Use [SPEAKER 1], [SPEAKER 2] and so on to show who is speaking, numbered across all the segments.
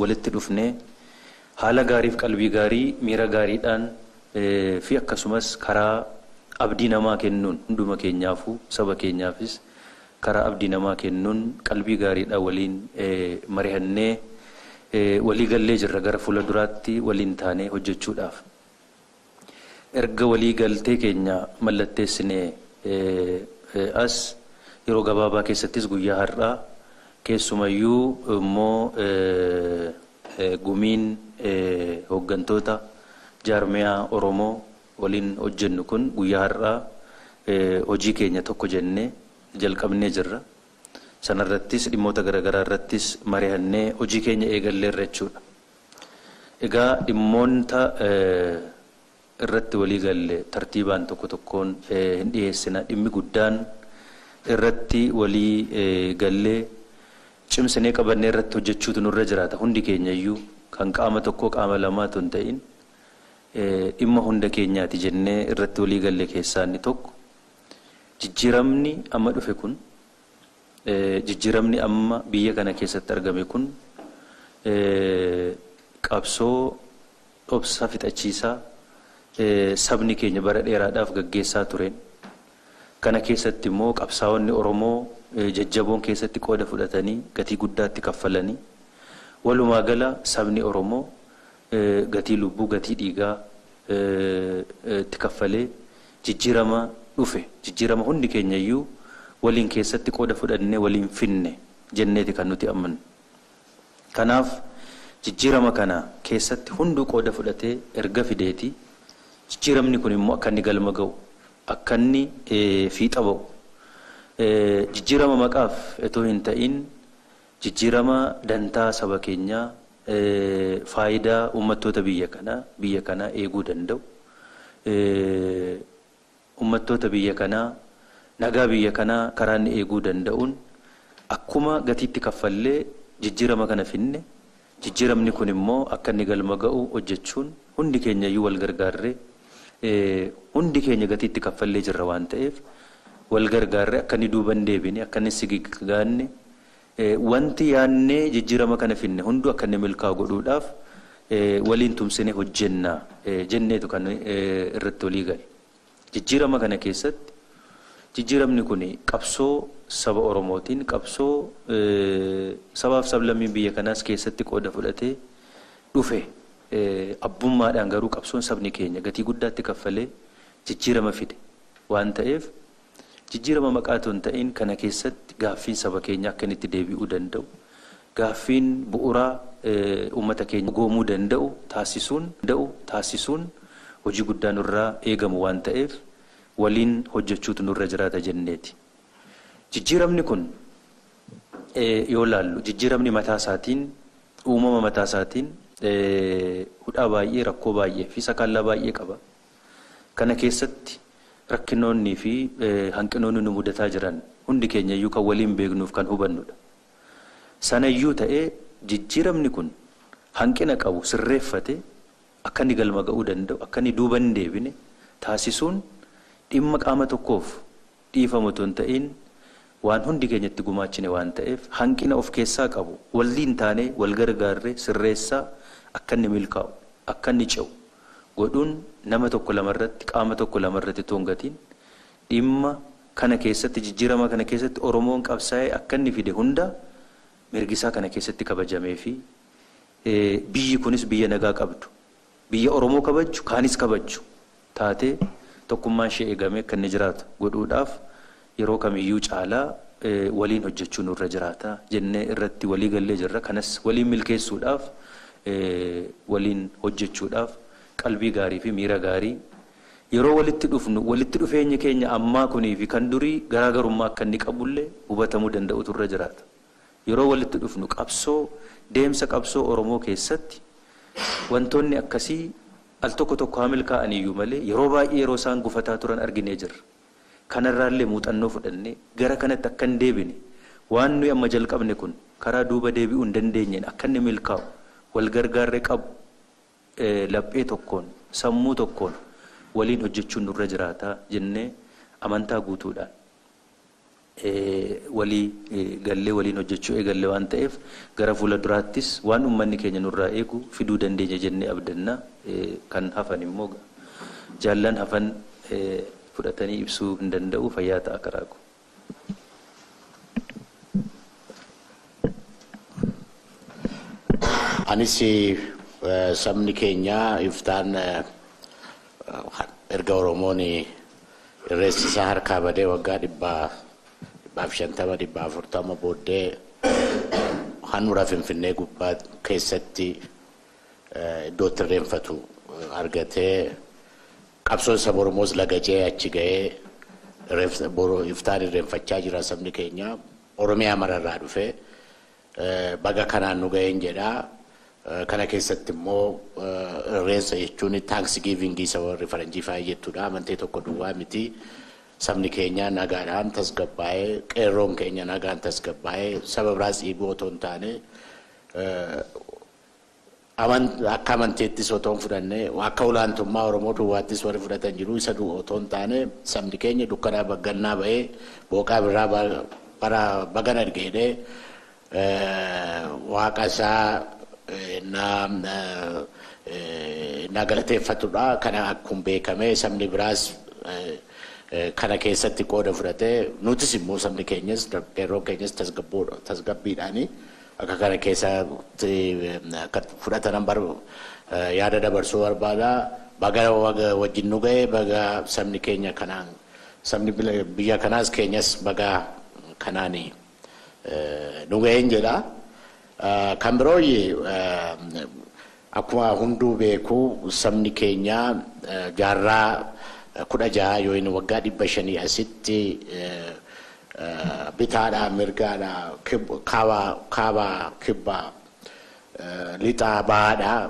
[SPEAKER 1] Walitti dhufnee haala gaariif, qalbii gaarii, miira gaariidhaan fi akkasumas karaa abdii namaa kennuun, hunduma keenyaafuu, saba keenyaafis karaa abdii namaa kennuun, qalbii gaariidhaan waliin mari'annee walii gallee jirra gara fuula duraatti waliin taanee hojjechuudhaaf. Erga walii galtee keenya mallatteessinee as yeroo gabaabaa keessattis guyyaa har'aa keessumayyuu immoo gumiin hooggantoota jaarmiyaa Oromoo waliin hojjennu kun guyyaa har'aa hojii keenya tokko jennee jalqabnee jirra. Sanarrattis dhimmoota garaagaraa irrattis mari'annee hojii keenya eegalleerra jechuudha. Egaa dhimmoota irratti walii galle tartiibaan tokko tokkoon hin dhiyeessina. Dhimmi guddaan irratti walii gallee cimsinee qabannee irratti hojjechuutu nurra jiraata. Hundi keenya iyyuu kan qaama tokkoo, qaama lamaatu hin ta'in, dhimma hunda keenyaati jennee irratti walii galle keessaa inni tokko, jijjiiramni amma dhufe kun, jijjiiramni amma biyya kana keessatti argame kun qabsoo dhobsa fixachiisaa sabni keenya bara dheeraadhaaf gaggeessaa tureen, kana keessatti immoo qabsaa'onni Oromoo jajjaboon keessatti qooda fudhatanii gatii guddaatti kaffalanii, walumaa gala sabni Oromoo gatii lubbuu, gatii dhiigaa itti kaffalee jijjiirama dhufe, jijjiirama hundi keenya iyyuu waliin keessatti qooda fudhannee waliin finne jenneeti kan nuti amannu. Kanaaf jijjiirama kana keessatti hunduu qooda fudhatee erga fideeti, jijjiiramni kun immoo akka inni galma ga'u, akka inni fiixa ba'u, jijjiirama maqaaf otoo hin ta'in jijjiirama dantaa saba keenyaa, faayidaa uummattoota biyya kanaa eeguu danda'u, uummattoota biyya kanaa, nagaa biyya kanaa karaa inni eeguu danda'uun, akkuma gatiitti kaffallee jijjiirama kana finne, jijjiiramni kun immoo akka inni galma ga'u hojjechuun hundi keenya iyyuu wal gargaarree, hundi keenya gatiitti kaffallee jirra waan ta'eef, wal gargaarree akka inni duuba hin deebine, akka inni sigigaanne, wanti yaannee jijjiirama kana finne hunduu akka inni milkaa'u godhuudhaaf waliin tumsine hojjenna jenneetu kan irratti walii gale. Jijjiirama kana keessatti jijjiiramni kun qabsoo saba Oromootiin, qabsoo sabaaf sablammiin biyya kanaas keessatti qooda fudhatee dhufe, abbummaadhaan garuu qabsoon sabni keenya gatii guddaatti kaffalee jijjiirama fide waan ta'eef, jijjiirama maqaa otoo hin ta'in kana keessatti gaaffiin saba keenya akka inni itti deebi'uu danda'u, gaaffiin bu'uuraa uummata keenya goomuu danda'u taasisuun hojii guddaa nurraa eegamu waan ta'eef waliin hojjechuutu nurra jiraata jenneeti. Jijjiiramni kun yoo laallu, jijjiiramni mataa isaatiin, uumama mataa isaatiin hudhaa baay'ee, rakkoo baay'ee fi sakaallaa baay'ee qaba. Kana keessatti rakkinoonnii fi hanqinoonni nu mudataa jiran hundi keenya iyyuu kan waliin beeknuuf kan hubannudha. Sanayyuu ta'ee jijjiiramni kun hanqina qabu sirreeffate akka inni galma ga'uu danda'u, akka inni duuba hin deebine taasisuun dhimma qaama tokkoof dhiifamu otoo hin ta'in waan hundi keenyatti gumaachine waan ta'eef, hanqina of keessaa qabu waliin taanee wal gargaarree sirreessaa akka inni milkaa'u, akka inni ce'u godhuun nama tokko lamarratti, qaama tokko lamarratti otoo hin gatiin, dhimma kana keessatti, jijjiirama kana keessatti Oromoon qabsaa'ee akka inni fide hunda mirgisaa kana keessatti kabajamee fi biyyi kunis biyya nagaa qabdu, biyya Oromoo kabajju, kaanis kabajju taatee tokkummaan ishee eegamee akka inni jiraatu godhuudhaaf yeroo kamiyyuu caalaa waliin hojjechuu nurra jiraata jennee irratti walii gallee jirra. Kanas waliin milkeessuudhaaf, waliin hojjechuudhaaf qalbii gaarii fi miira gaarii yeroo walitti dhufnu, walitti dhufeenyi keenya ammaa kunii fi kan durii garaagarummaa akka inni qabullee hubatamuu danda'utu irra jiraata. Yeroo walitti dhufnu qabsoo, deemsa qabsoo Oromoo keessatti wantoonni akkasii al tokko tokko haa milkaa'aniyyuu malee yeroo baay'ee yeroo isaan gufataa turan arginee jirra. Kanarraallee muuxannoo fudhannee gara kanatti akka hin deebine, waan nuyi amma jalqabne kun karaa duuba deebi'uu hin dandeenyeen akka inni milkaa'u wal gargaarree qabu, laphee tokkoon, sammuu tokkoon waliin hojjechuun nurra jiraata jennee amantaa guutuudhaan. Walii gallee waliin hojjechuu eegalle waan ta'eef gara fuula duraattis waan uummanni keenya nurraa eegu fiduu dandeenya jennee abdanna. Kan hafan immoo jaallan hafan fudhatanii ibsuu hin danda'u fayyaa ta'a karaa koo.
[SPEAKER 2] Anis sabni keenya iftaan erga Oromoon irreessi isaa harkaa badee waggaa 150 140 booddee handhuura Finfinnee gubbaa keessatti iddoo itti irreenfatu argatee qabsoon saba Oromoos laga ce'ee achi ga'ee iftaan irreenfachaa jira sabni keenya Oromiyaa mararraa dhufee baga kanaan nu ga'een jedha. Kana keessatti immoo irreensa jechuun thanksgiving isa warri faranjii fa'aa jechuudha. Amantee tokko duwwaa miti. Sabni keenya nagaadhaan tasgabbaa'ee qeerroon keenya nagaan tasgabbaa'ee saba biraas dhiibuu otoo hin taane akka amanteettis otoo hin fudhanne akka olaantummaa Oromoo duwwaattis warri fudhatan jiru isa otoo hin taane sabni keenya dukkanaa baggannaa ba'ee booqaa birraa bara bagana argeedhee waaqa isaa na galateeffatudha. Kana akkuma beekame sabni biraas kana keessatti qooda fudhatee nutis immoo sabni keenyas qeerroo keenyas tasgabbiidhaani akka kana keessatti akka fudhatan yaada dabarsuu barbaada. Baga wajjin nu ga'e baga sabni keenya kanaan sabni biyya kanaas keenyas baga kanaani nu ga'een jedha. Kan biroo akkuma hunduu beeku sabni keenya jaarraa 16 yoo inni waggaa 500 asitti bitaadhaa mirgaadhaa kaabaa kibbaa lixaa bahaadhaa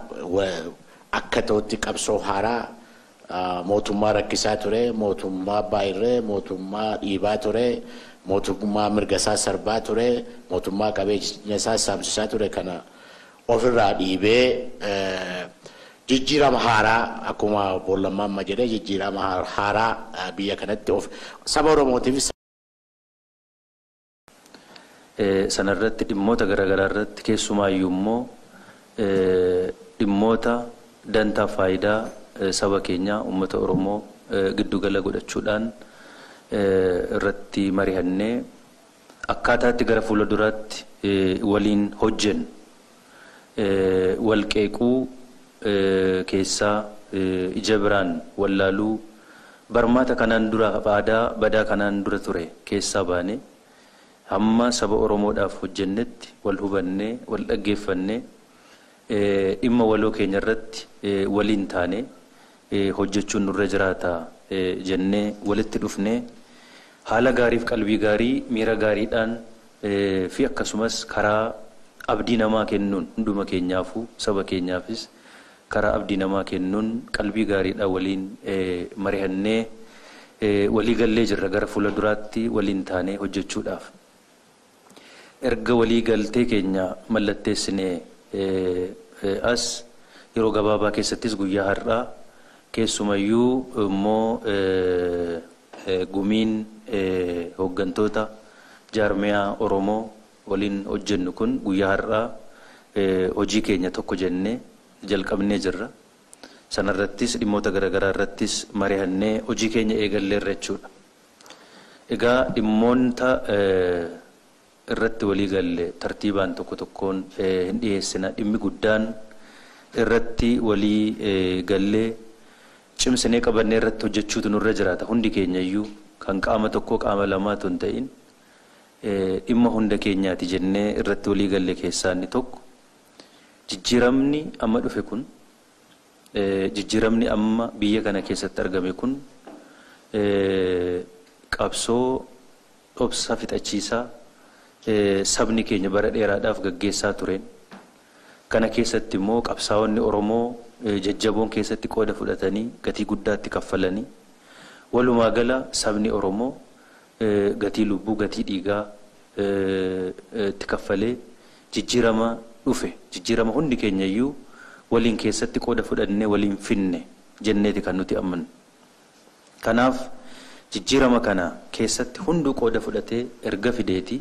[SPEAKER 2] akka ta'utti qabsoo haaraa mootummaa rakkisaa ture, mootummaa baay'irree, mootummaa dhiibaa ture, mootummaa mirga isaa sarbaa ture, mootummaa qabeenya isaa saamsisaa ture kana ofirraa dhiibee jijjiirama haaraa akkuma Boollammaa amma jedhee jijjiirama haaraa biyya kanatti of saba Oromootiif
[SPEAKER 1] sanarratti dhimmoota garaagaraa irratti keessumaayyuu immoo dhimmoota dantaa faayidaa saba keenyaa uummata Oromoo giddugala godhachuudhaan irratti mari'annee akkaataatti gara fuula duraatti waliin hojjennu wal qeequu keessaa ija biraan wallaaluu barmaata kanaan dura aadaa badaa kanaan dura ture keessaa baane hamma saba Oromoodhaaf hojjennetti wal hubannee wal dhaggeeffannee dhimma waloo keenya irratti waliin taane hojjechuun nurra jiraata jennee walitti dhufnee haala gaariif qalbii gaarii miira gaariidhaan fi akkasumas karaa abdii namaa kennuun hunduma keenyaafuu saba keenyaafis karaa abdii namaa kennuun qalbii gaariidhaan waliin mari'annee walii gallee jirra gara fuula duraatti waliin taanee hojjechuudhaaf. Erga walii galtee keenya mallatteessinee as yeroo gabaabaa keessattis guyyaa har'aa keessumayyuu immoo gumiin hooggantoota jaarmiyaa Oromoo waliin hojjennu kun guyyaa har'aa hojii keenya tokko jennee jalqabnee jirra. Sanarrattis dhimmoota garaagaraa irrattis mari'annee hojii keenya eegalleerra jechuudha. Egaa dhimmoota irratti walii galle tartiibaan tokko tokkoon hin dhiyeessina. Dhimmi guddaan irratti walii gallee cimsinee qabannee irratti hojjechuutu nurra jiraata. Hundi keenya iyyuu kan qaama tokkoo qaama lamaatu hin ta'in dhimma hunda keenyaati jennee irratti walii galle keessaa inni tokko jijjiiramni amma dhufe kun jijjiiramni amma biyya kana keessatti argame kun qabsoo dhobsa fixachiisaa sabni keenya bara dheeraadhaaf gaggeessaa tureen kana keessatti immoo qabsaa'onni Oromoo jajjaboon keessatti qooda fudhatanii gatii guddaatti kaffalanii walumaa gala sabni Oromoo gatii lubbuu gatii dhiigaa itti kaffalee jijjiirama dhufe jijjiirama hundi keenya iyyuu waliin keessatti qooda fudhannee waliin finne jenneeti kan nuti amannu. Kanaaf Jijjiirama kana keessatti hunduu qooda fudhatee erga fideeti.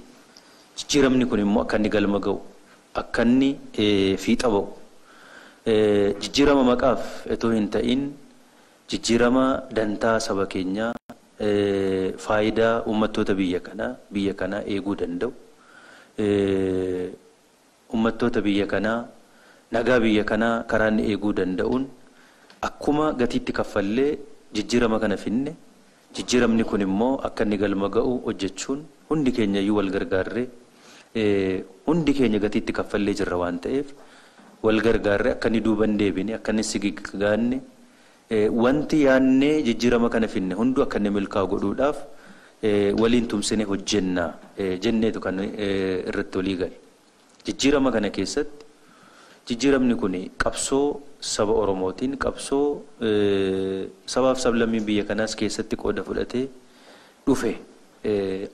[SPEAKER 1] Jijjiiramni kun immoo akka inni galma ga'u, akka inni fiixa ba'u. Jijjiirama maqaaf otoo hin ta'in jijjiirama dantaa saba keenyaa faayidaa uummattoota biyya kanaa eeguu danda'u. Uummattoota biyya kanaa nagaa biyya kanaa karaa inni eeguu danda'uun akkuma gatiitti kaffallee jijjiirama kana finne jijjiiramni kun immoo akka inni galma ga'u hojjechuun hundi keenya iyyuu wal gargaarree hundi keenya gatiitti kaffallee jirra waan ta'eef wal gargaarree akka inni duuba hin deebine akka inni sigigaanne wanti yaannee jijjiirama kana finne hunduu akka inni milkaa'u godhuudhaaf waliin tumsine hojjenna jenneetu kan irratti walii gale. Jijjiirama kana keessatti jijjiiramni kun qabsoo saba Oromootiin qabsoo sabaaf sablammiin biyya kanaas keessatti qooda fudhatee dhufe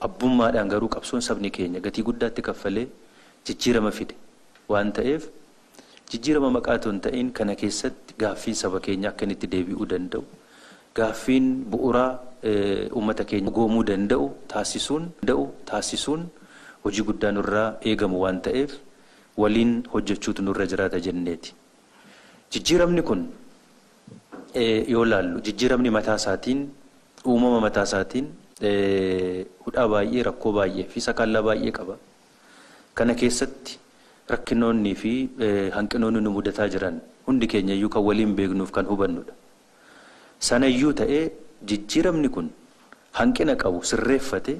[SPEAKER 1] abbummaadhaan garuu qabsoon sabni keenya gatii guddaatti kaffalee jijjiirama fide waan ta'eef jijjiirama maqaa otoo hin ta'in kana keessatti gaaffiin saba keenya akka inni itti deebi'uu danda'u gaaffiin bu'uuraa uummata keenya goomuu danda'u taasisuun hojii guddaa nurraa eegamu waan ta'eef waliin hojjechuutu nurra jiraata jenneeti. Jijjiiramni kun yoo laallu jijjiiramni mataa isaatiin uumama mataa isaatiin hudhaa baay'ee rakkoo baay'ee fi sakaallaa baay'ee qaba. Kana keessatti rakkinoonnii fi hanqinoonni nu mudataa jiran hundi keenya iyyuu kan waliin beeknuuf kan hubannudha. Sanayyuu ta'ee jijjiiramni kun hanqina qabu sirreeffate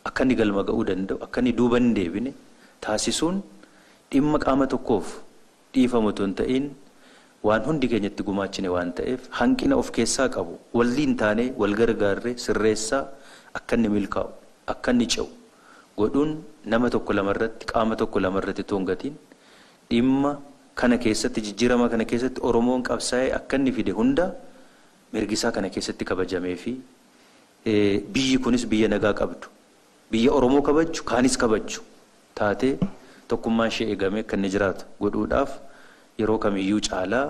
[SPEAKER 1] akka inni galma ga'uu danda'u akka inni duuba hin deebine taasisuun dhimma qaama tokkoof dhiifamu otoo hin ta'in waan hundi keenyatti gumaachine waan ta'eef hanqina of keessaa qabu waliin taanee wal gargaarree sirreessaa akka inni milkaa'u akka inni ce'u godhuun nama tokko lamarratti qaama tokko lamarratti otoo hin gatiin dhimma kana keessatti jijjiirama kana keessatti Oromoon qabsaa'ee akka inni fide hunda mirgisaa kana keessatti kabajamee fi biyyi kunis biyya nagaa qabdu biyya Oromoo kabajju kaanis kabajju taatee tokkummaan ishee eegamee akka inni jiraatu godhuudhaaf yeroo kamiyyuu caalaa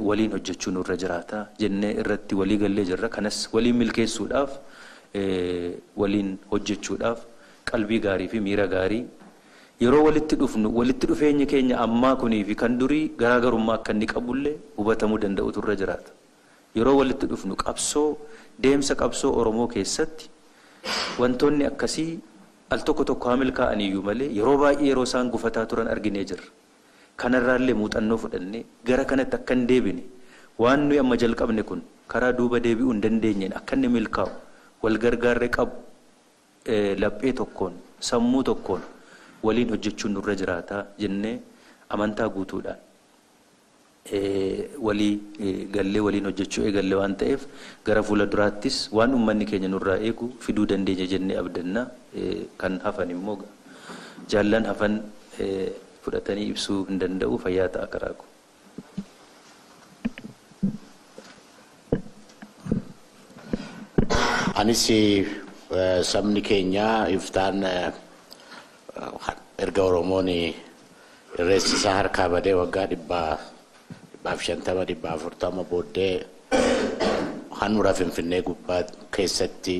[SPEAKER 1] waliin hojjechuu nurra jiraata jennee irratti walii gallee jirra. Kanas waliin milkeessuudhaaf waliin hojjechuudhaaf qalbii gaarii fi miira gaarii yeroo walitti dhufnu walitti dhufeenyi keenya ammaa kunii fi kan durii garaagarummaa akka inni qabullee hubatamuu danda'utu irra jiraata. Yeroo walitti dhufnu qabsoo deemsa qabsoo Oromoo keessatti wantoonni akkasii al tokko tokko haa milkaa'aniyyuu malee yeroo baay'ee yeroo isaan gufataa turan arginee jirra. Kanarraallee muuxannoo fudhannee gara kanatti akka hin deebine waan nuyi amma jalqabne kun karaa duuba deebi'uu hin dandeenyeen akka inni milkaa'u wal gargaarree qabu laphee tokkoon sammuu tokkoon waliin hojjechuun nurra jiraata jennee amantaa guutuudhaan walii gallee waliin hojjechuu eegalle waan ta'eef gara fuula duraattis waan uummanni keenya nurraa eegu fiduu dandeenya jennee abdanna. Kan hafan immoo jaallan hafan fudhatanii ibsuu hin danda'u fayyaa ta'a karaa koo.
[SPEAKER 2] Anis sabni keenya iftaan erga Oromoon irreessi isaa harkaa badee waggaa 150 140 booddee handhuura Finfinnee gubbaa keessatti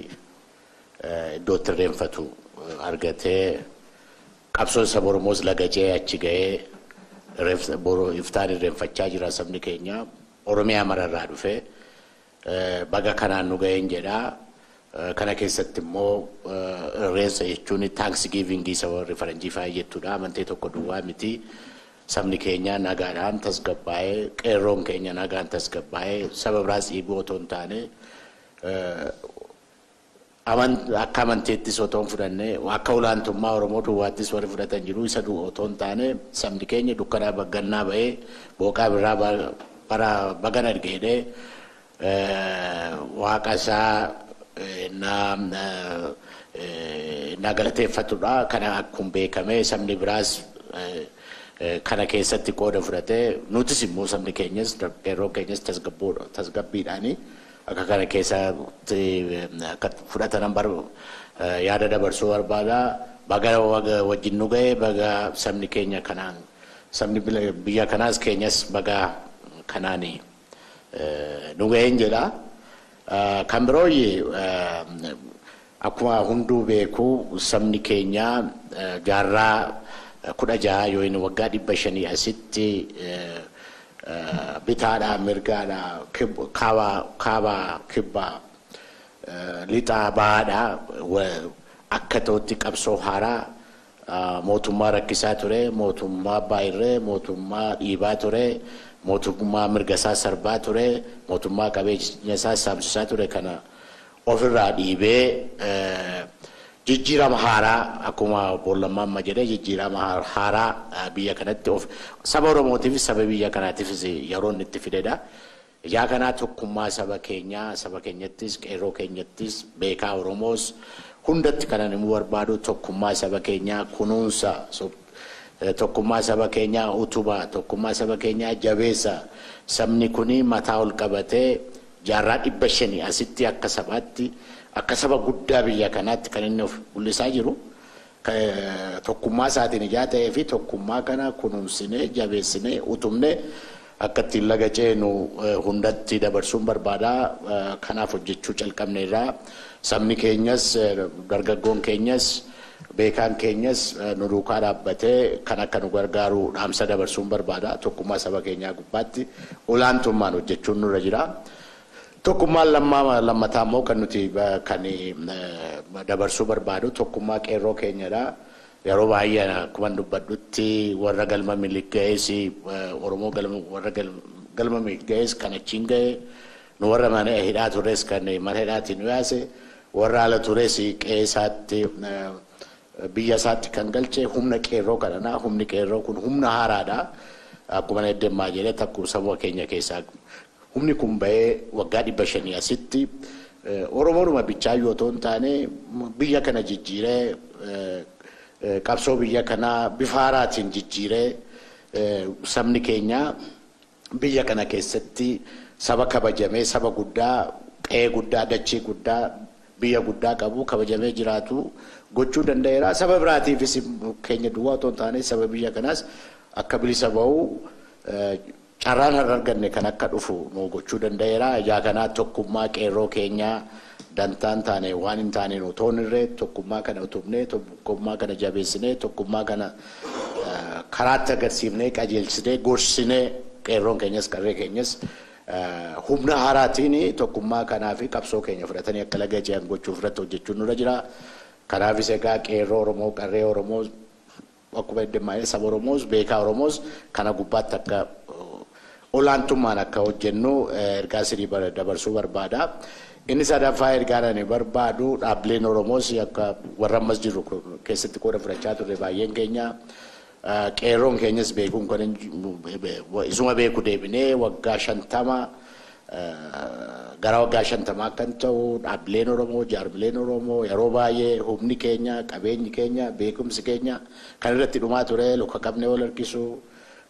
[SPEAKER 2] iddoo itti irreenfatu argatee qabsoon saba Oromoos laga ce'ee achi ga'ee iftaan irreenfachaa jira sabni keenya Oromiyaa mararraa dhufee baga kanaan nu ga'een jedhaa. Kana keessatti immoo irreensa jechuun thanksgiving isa warri faranjii fa'aa jechuudha. Amantee tokko duwwaa miti. Sabni keenya nagaadhaan tasgabbaa'ee qeerroon keenya nagaan tasgabbaa'ee saba biraas dhiibuu otoo hin taane akka amanteettis otoo hin fudhanne akka olaantummaa Oromoo duwwaattis warri fudhatan jiru isa otoo hin taane sabni keenya dukkanaa baggannaa ba'ee booqaa birraa bara bagana ergeedhee waaqa isaa na galateeffatudha. Kana akkuma beekame sabni biraas kana keessatti qooda fudhatee nutis immoo sabni keenyas qeerroo keenyas tasgabbiidhaani akka kana keessatti akka fudhatan yaada dabarsuu barbaada. Baga wajjin nu ga'e baga sabni keenya kanaan sabni biyya kanaas keenyas baga kanaani nu ga'een jedha. Kan biroo akkuma hunduu beeku sabni keenya jaarraa 16 yoo inni waggaa 500 asitti bitaadhaa mirgaadhaa kaabaa kibbaa lixaa bahaadhaa akka ta'utti qabsoo haaraa mootummaa rakkisaa ture, mootummaa baay'irree, mootummaa dhiibaa ture, mootummaa mirga isaa sarbaa ture, mootummaa qabeenya isaa saamsisaa ture kana ofirraa dhiibee jijjiirama haaraa akkuma Boollammaan amma jedhee jijjiirama haaraa biyya kanatti of saba Oromootiifis saba biyya kanaatiifis yeroo inni itti fidedha. Ijaa kanaa tokkummaa saba keenyaa, saba keenyattis, qeerroo keenyattis, beekaa Oromoos hundatti kanan himuu barbaadu tokkummaa saba keenyaa kunuunsa, tokkummaa saba keenyaa utubaa, tokkummaa saba keenyaa jabeessa. Sabni kuni mataa ol qabatee jaarraa 500 asitti akka sabaatti akka saba guddaa biyya kanaatti kan inni of mul'isaa jiru. Tokkummaa isaatiin ijaa ta'ee fi tokkummaa kana kunuunsinee jabeessinee utubnee akka ittiin laga ceenu hundatti dabarsuun barbaada. Kanaaf hojjechuu calqabneerra. Sabni keenyas, dargaggoon keenyas, beekaan keenyas nu duukaa dhaabbatee kan akka nu gargaaru dhaamsa dabarsuun barbaada. Tokkummaa saba keenyaa gubbaatti olaantummaan hojjechuun nurra jira. Tokkummaan lammataa immoo kan nuti kan dabarsuu barbaadu tokkummaa qeerroo keenyadha. Yeroo baay'ee akkuma dubbadhutti warra galma Minilik ga'es Oromoo warra galma Minilik ga'es kan achiin ga'e nu warra mana hidhaa tures kan mana hidhaatiin nu yaase warra ala tures qe'ee isaatti biyya isaatti kan galche humna qeerroo kanadha. Humni qeerroo kun humna haaraadha. Akkuma eddeemmaa jedhee takkuu saba keenya keessaa humni kun ba'ee waggaa 500 asitti Oromoodhuma bichaa yoo ta'u hin taane biyya kana jijjiiree qabsoo biyya kanaa bifa haaraatiin jijjiiree sabni keenya biyya kana keessatti saba kabajamee saba guddaa qe'ee guddaa dachee guddaa biyya guddaa qabu kabajamee jiraatu gochuu danda'eera. Saba biraatiifis keenya duwwaa otoo hin taane saba biyya kanaas akka bilisa ba'u carraan har'a arganne kan akka dhufu nu gochuu danda'eera. Ijaa kanaa tokkummaa qeerroo keenyaa dantaan taane waan hin taane nu toonirree tokkummaa kana utubnee tokkummaa kana jabeessinee tokkummaa kana karaatti agarsiifnee qajeelchinee gorsinee qeerroon keenyas qarree keenyas humna haaraatiin tokkummaa kanaa fi qabsoo keenya fudhatanii akka laga ce'an gochuuf irratti hojjechuun nurra jira. Kanaafis egaa qeerroo Oromoo qarree Oromoo akkuma eddeemmaa saba Oromoos beekaa Oromoos kana gubbaatti akka olaantummaan akka hojjennu ergaa sirrii dabarsuu barbaada. Inni sadaffaa ergaan ani barbaadu dhaabbileen Oromoos akka warra ammas jiru keessatti qooda fudhachaa turre baay'een keenya qeerroon keenyas beekuun kan isuma beeku deebinee waggaa 50 gara waggaa 50 kan ta'u dhaabbileen Oromoo jaarmileen Oromoo yeroo baay'ee humni keenya qabeenyi keenya beekumsi keenya kan irratti dhumaa ture luka qabnee wal harkisuu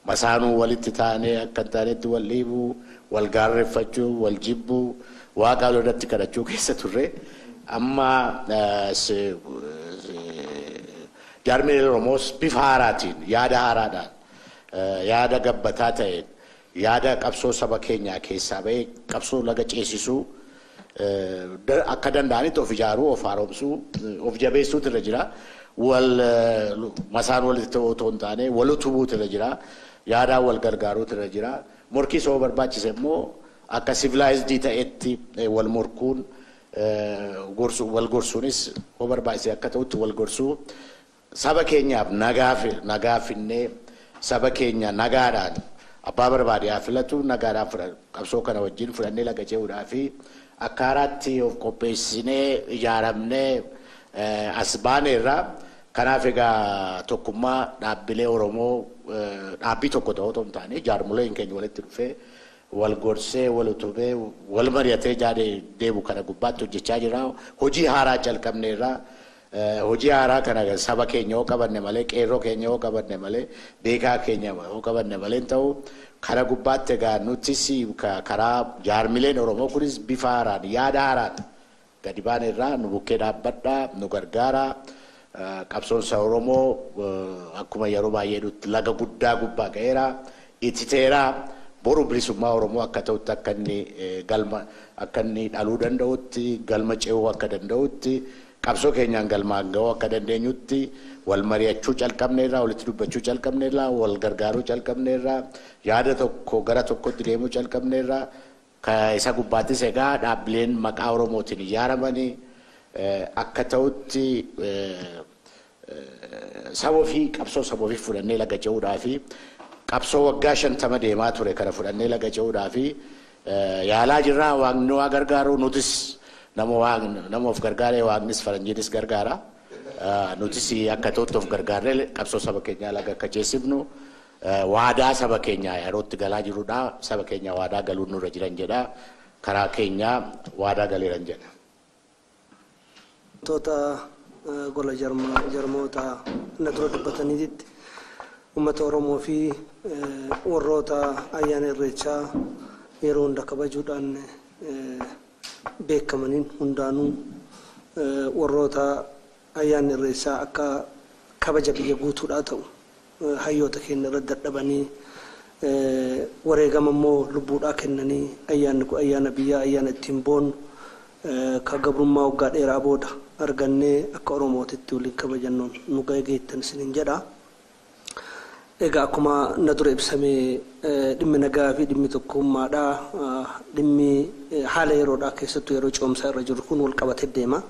[SPEAKER 2] masaanuu walitti taanee akka hin taanetti wal dhiibuu wal gaarreeffachuu wal jibbuu waaqa irratti kadhachuu keessa turre. Amma jaarmileen Oromoos bifa haaraatiin yaada haaraadhaan yaada gabbataa ta'een yaada qabsoo saba keenyaa keessaa ba'ee qabsoo laga ceesisuu akka danda'anitti of ijaaruu of haaromsuu of jabeessuutu irra jira. Wal masaan walitti ta'uu otoo hin taane wal utubuutu irra jira. Yaadaan wal gargaaruutu irra jira. Morkii soo barbaachise immoo akka civilized ta'etti wal morkuun wal gorsuunis hoo barbaachise akka ta'utti wal gorsuu saba keenyaaf nagaa finnee saba keenya nagaadhaan abbaa barbaade haa filatu nagaadhaan qabsoo kana wajjin fudhannee laga ce'uudhaa fi akka haaraatti of qopheessinee ijaaramnee as baaneerra. Kanaaf egaa tokkummaa dhaabbilee Oromoo dhaabbii tokko ta'uu otoo hin taane jaarmoleen keenya walitti dhufee wal gorsee wal utubee wal mari'atee jaadee deemu kana gubbaatti hojjechaa jira. Hojii haaraa calqabneerra. Hojii haaraa kana saba keenya yoo qabanne malee qeerroo keenya yoo qabanne malee beekaa keenya yoo qabanne malee ta'u kana gubbaatti egaa nutis karaa jaarmileen Oromoo kunis bifa haaraan yaada haaraan gadi baaneerra nu bukkee dhaabbadhaa nu gargaara. Qabsoon saba Oromoo akkuma yeroo baay'ee laga guddaa gubbaa ga'eera ititeera. Boru bilisummaa Oromoo akka ta'utti akka inni galma akka inni dhaluu danda'utti galma ce'uu akka danda'utti qabsoo keenyaan galmaan ga'uu akka dandeenyutti wal mari'achuu calqabneerraa, walitti dubbachuu calqabneerraa, wal gargaaruu calqabneerraa, yaada tokko gara tokkotti deemuu calqabneerraa. Isa gubbaattis egaa dhaabbileen maqaa Oromootiin ijaaramanii akka ta'utti saba ofii qabsoo saba ofii fudhannee laga ce'uudhaa fi qabsoo waggaa 50 deemaa ture kana fudhannee laga ce'uudhaa fi yaalaa jirraa. Waaqni waa gargaaru, nutis nama of gargaaree waaqnis faranjiinis gargaara. Nutis akka ta'utti of gargaarree qabsoo saba keenyaa laga akka ceesifnu waadaa saba keenyaa yerootti galaa jirudha. Saba keenya waadaa galuun nurra jiran jedha. Karaa keenyaa waadaa galeeran jedha.
[SPEAKER 3] Wantoota gola jarmoota na dura dubbataniitti uummata Oromoo fi warroota ayyaana Irreechaa yeroo hunda kabajuudhaan beekamaniin hundaanuu, warroota ayyaanni Irreechaa akka kabaja biyya guutuudhaa ta'u hayyoota keenya irratti dadhabanii wareegama immoo lubbuudhaa kennanii, ayyaanni kun ayyaana biyyaa, ayyaana ittiin boonnu, ka gabrummaa waggaa dheeraa booda argannee akka Oromootitti waliin kabajannuun nu geettan isiniin jedha. Egaa akkuma na dura ibsamee, dhimmi nagaa fi dhimmi tokkummaadhaa, dhimmi haala yeroodhaa, keessattuu yeroo ce'umsaa irra jiru kun wal qabatee deema.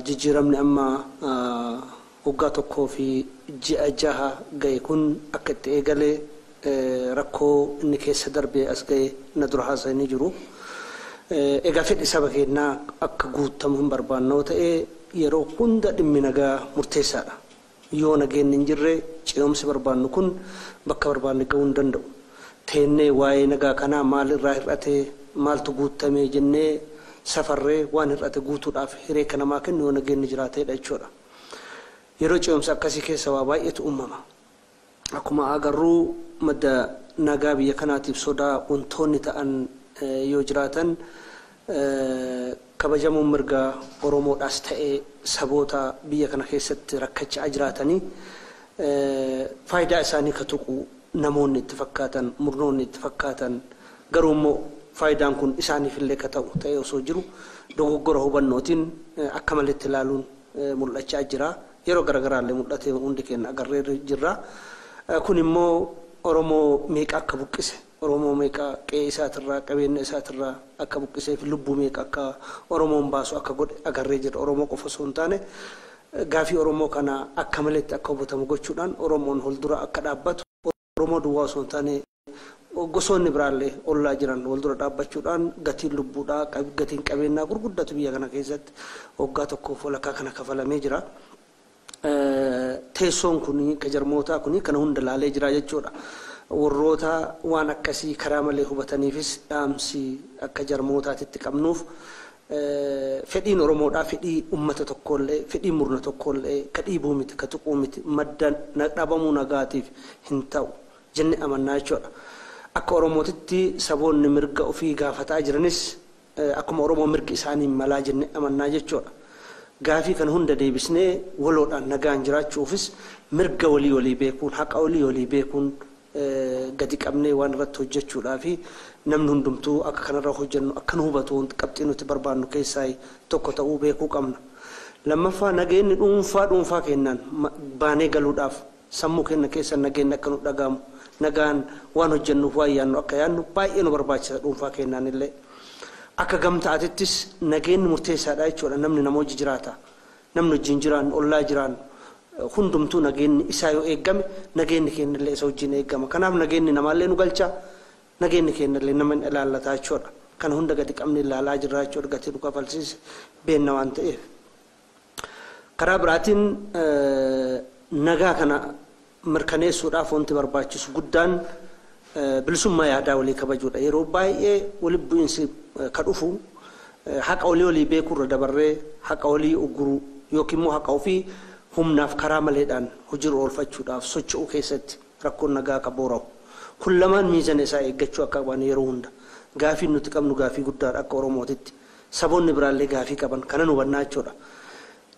[SPEAKER 3] Jijjiiramni amma waggaa 1 fi ji'a 6 ga'e kun akka itti eegalee, rakkoo inni keessa darbee as ga'e na dura haasa'anii jiru. Egaa fedhi saba keenyaa akka guutamu hin barbaannoo ta'e, yeroo hunda dhimmi nagaa murteessaadha. Yoo nageenyi hin jirre, ce'umsi barbaannu kun bakka barbaanne ga'uu hin danda'u. Teennee waa'ee nagaa kanaa maal irraa hir'ate, maaltu guutame jennee safarree waan hir'ate guutuudhaaf hiree kan namaa kennu yoo nageenyi jiraateedha jechuudha. Yeroo ce'umsa akkasii keessa waa baay'eetu uumama. Akkuma agarruu, madda nagaa biyya kanaatiif sodaa wantoonni ta'an yoo jiraatan, kabajamuun mirga Oromoodhaas ta'ee saboota biyya kana keessatti rakkachaa jiraatanii faayidaa isaanii ka tuqu namoonni itti fakkaatan, murnoonni itti fakkaatan, garuu immoo faayidaan kun isaaniif illee ka ta'u ta'ee osoo jiru, dogoggora hubannootiin akka maletti ilaaluun mul'achaa jira. Yeroo garaagaraallee mul'atee hundi keenya agarree jirra. Kun immoo Oromoo meeqa akka buqqise, Oromoo meeqa qe'ee isaatirraa, qabeenya isaatirraa akka buqqisee fi lubbuu meeqa akka Oromoon baasu akka godhe agarree jirra. Oromoo qofa osoo hin taane, gaafii Oromoo kana akka maletti akka hubatamu gochuudhaan Oromoon fuuldura akka dhaabbatu, Oromoo duwwaa osoo hin taane gosoonni biraallee ollaa jiran wal dura dhaabbachuudhaan gatiin lubbuudhaa, gatiin qabeenyaa gurguddatu biyya kana keessatti waggaa 1f walakkaa kana kafalamee jira. Teessoon kun ka jarmootaa kun kana hunda laalee jira jechuudha. Warroota waan akkasii karaa malee hubataniifis dhaamsi akka jarmootaatitti qabnuuf, fedhiin Oromoodhaa fedhii uummata tokkollee, fedhii murna tokkollee ka dhiibuu miti, ka tuquu miti, madda dhabamuu nagaatiif hin ta'u jenne amannaa jechuudha. Akka Oromootitti saboonni mirga ofii gaafataa jiranis akkuma Oromoo mirgi isaanii malaa jenne amannaa jechuudha. Gaafii kan hunda deebisnee waloodhaan nagaan jiraachuufis mirga walii walii beekuun, haqa walii walii beekuun, gadi qabnee waan irratti hojjechuudhaa fi namni hundumtuu akka kanarra hojjennu akka nu hubatu qabxii nuti barbaannu keessaa tokko ta'uu beekuu qabna. Lammaffaa, nageenyi dhuunfaa dhuunfaa keenyaan baanee galuudhaaf, sammuu keenya keessa nageenyi akka nu dhagahamu, nagaan waan hojjennuuf waan yaannu akka yaannu baay'ee nu barbaachisa dhuunfaa keenyaan illee. Akka gamtaatittis nageenyi murteessaadha jechuudha. Namni nama hojii jiraata. Namni wajjin jiraannu, ollaa jiraannu hundumtuu nageenyi isaa yoo eegame, nageenyi keenya illee isa wajjin eegama. Kanaaf nageenyi namaallee nu galcha, nageenyi keenya illee nama ilaallata jechuudha. Kana hunda gadi qabne ilaalaa jirra jechuudha, gatii nu kafalsiise beenna waan ta'eef. Karaa biraatiin nagaa kana mirkaneessuudhaaf wanti barbaachisu guddaan bilisummaa yaadaa walii kabajuudha. Yeroo baay'ee walitti bu'iinsi ka dhufu haqa walii walii beekuurra dabarree haqa walii ugguruu yookiin immoo haqa ofii humnaaf karaa maleedhaan hojiirra oolfachuudhaaf socho'uu keessatti rakkoon nagaa akka boora'u. Kun lamaan miizana isaa eeggachuu akka qaban yeroo hunda. Gaafiin nuti qabnu gaafii guddaadha akka Oromootitti. Saboonni biraallee gaafii qaban kana hubannaa jechuudha.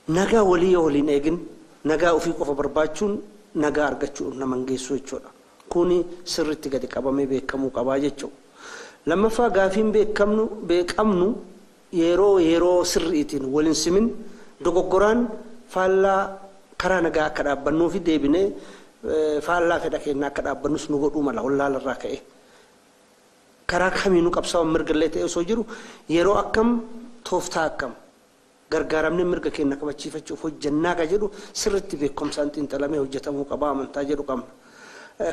[SPEAKER 3] Nagaa walii yoo waliin eegin, nagaa ofii qofa barbaachuun nagaa argachuu nama hin geessu jechuudha. Kuni sirriitti gadi qabamee beekamuu qabaa jechuudha. Lammaffaa gaafiin beekamnu yeroo sirriitiin waliin simin dogoggoraan faallaa karaa nagaa akka dhaabbannuu fi deebinee faallaa fedha keenyaa akka dhaabbannus nu godhuu mala wallaalarraa ka'e. Karaa kamiinuu qabsaa'uun mirgallee ta'e osoo jiru yeroo akkam tooftaa akkam gargaaramne mirga keenya kabachiifachuuf hojjannaa ka jedhu sirriitti beekumsaan xiinxalamee hojjetamuu qaba amantaa jedhu qabna.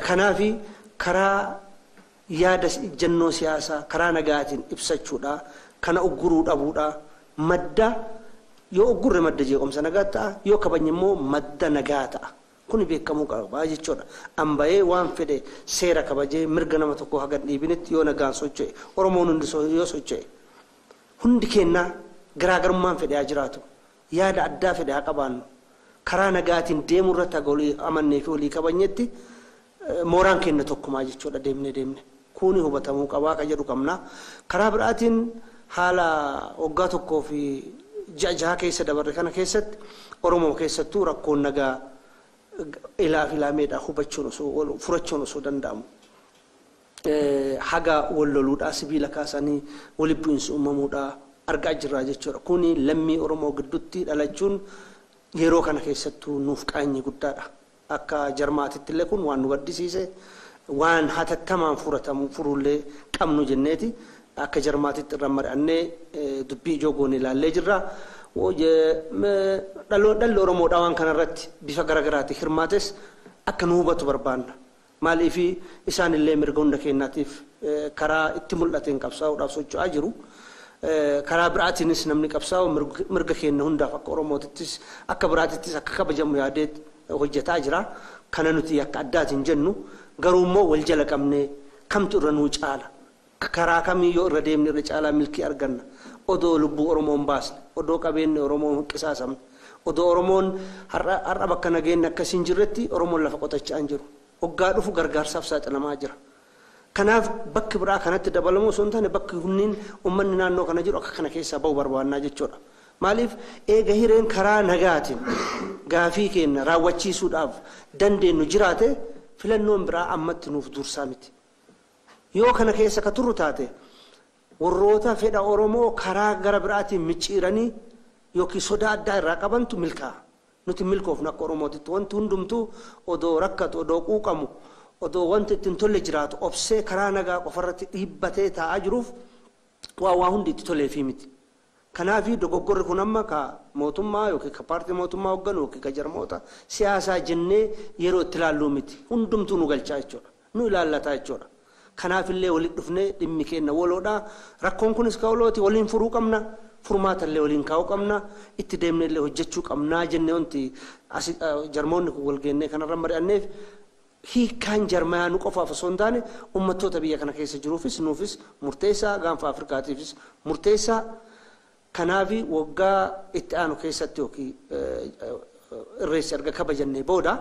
[SPEAKER 3] Kanaafi karaa yaada ejjennoo siyaasaa karaa nagaatiin ibsachuudha kana ugguruu dhabuudha madda yoo uggurre madda jeequmsa nagaa ta'a yoo kabajne immoo madda nagaa ta'a. Kuni beekamuu qaba jechuudha. Ambayee waan fedhe seera kabajee mirga nama tokko haga dhiibinitti yoo nagaan socho'e Oromoon hundi yoo socho'e hundi keenyaa garaagarummaan fedhe haa jiraatu yaada addaa fedhe haa qabaannu karaa nagaatiin deemuu irratti haga olii amannee fi olii kabajnetti mooraan keenya tokkumaa jechuudha deemne kuni hubatamuu qabaa ka jedhu qabna. Karaa biraatiin haala waggaa tokkoo fi ji'a jaha keessa dabarre kana keessatti Oromoo keessattuu rakkoon nagaa ilaa fi ilaameedha hubachuun osoo furachuun osoo danda'amu. Haga wal loluudhaa sibiila kaasanii walitti bu'iinsi uumamuudhaa argaa jirra jechuudha. Kuni lammii Oromoo gidduutti dhalachuun yeroo kana keessattuu nuuf qaanyii guddaadha. Akka jarmaatitti illee kun waan nu gaddisiise waan hatattamaan furatamu furuullee qabnu jenneeti akka jarmaatitti irra mari'annee dubbii ijoo goone ilaallee jirra. Dhalli Oromoodhaa waan kanarratti bifa garaagaraatiin hirmaates akka nu hubatu barbaanna. Maaliif isaanillee mirga hunda keenyaatiif karaa itti mul'ateen qabsaa'uudhaaf socho'aa jiru. Karaa biraatiinis namni qabsaa'u mirga keenya hundaaf akka Oromootittis akka biraatittis akka kabajamu yaadee hojjetaa jira. Kana nuti akka addaatiin jennu garuu immoo wal jala qabnee kamtu irra nuu caala. Karaa kamii yoo irra deemne irra caalaa milkii arganna. Odoo lubbuu Oromoon baasne, odoo qabeenyi Oromoon qisaasamne, odoo Oromoon har'a bakka nageenyi akkasiin jirretti Oromoon lafa qotachaa hin jiru. Hoggaa dhufu gargaarsaaf saaxilamaa jira. Kanaaf bakki biraa kanatti dabalamuu osoo hin taane bakki hunniin uummanni naannoo kana jiru akka kana keessaa bahu barbaannaa jechuudha. Maaliif eega hireen karaa nagaatiin gaafii keenya raawwachiisuudhaaf dandeenyu jiraate filannoon biraa ammatti nuuf dursaa miti. Yoo kana keessa ka turru taate warroota fedha Oromoo karaa gara biraatiin micciiranii yookiin sodaa addaa irraa qabantu milkaa'a. Nuti milkoofnu akka Oromootitti wanti hundumtuu odoo rakkatu odoo quuqamu odoo wanti ittiin tolle jiraatu obsee karaa nagaa qofarratti dhiibbatee taa'aa jiruuf waa hundi itti toleefii miti. Kanaafi dogoggorri kun amma ka mootummaa yookiin ka paartii mootummaa hoogganu yookiin ka jarmoota siyaasaa jennee yeroo itti ilaalluu miti. Hundumtuu nu galchaa jechuudha. Nu ilaallataa jechuudha. Kanaafillee walitti dhufnee dhimmi keenya waloodha. Rakkoon kunis ka walooti waliin furuu qabna. Furmaatallee waliin kaa'uu qabna. Itti deemnellee hojjechuu qabnaa jennee wanti jarmoonni kun wal geennee kanarra mari'anneef hiikkaan jarmayaa nu qofaaf osoo hin taane uummattoota biyya kana keessa jiruufis nuufis murteessaa gaanfa Afrikaatiifis murteessaa. Kanaafi waggaa itti aanu keessatti yookiin irreessi erga kabajannee booda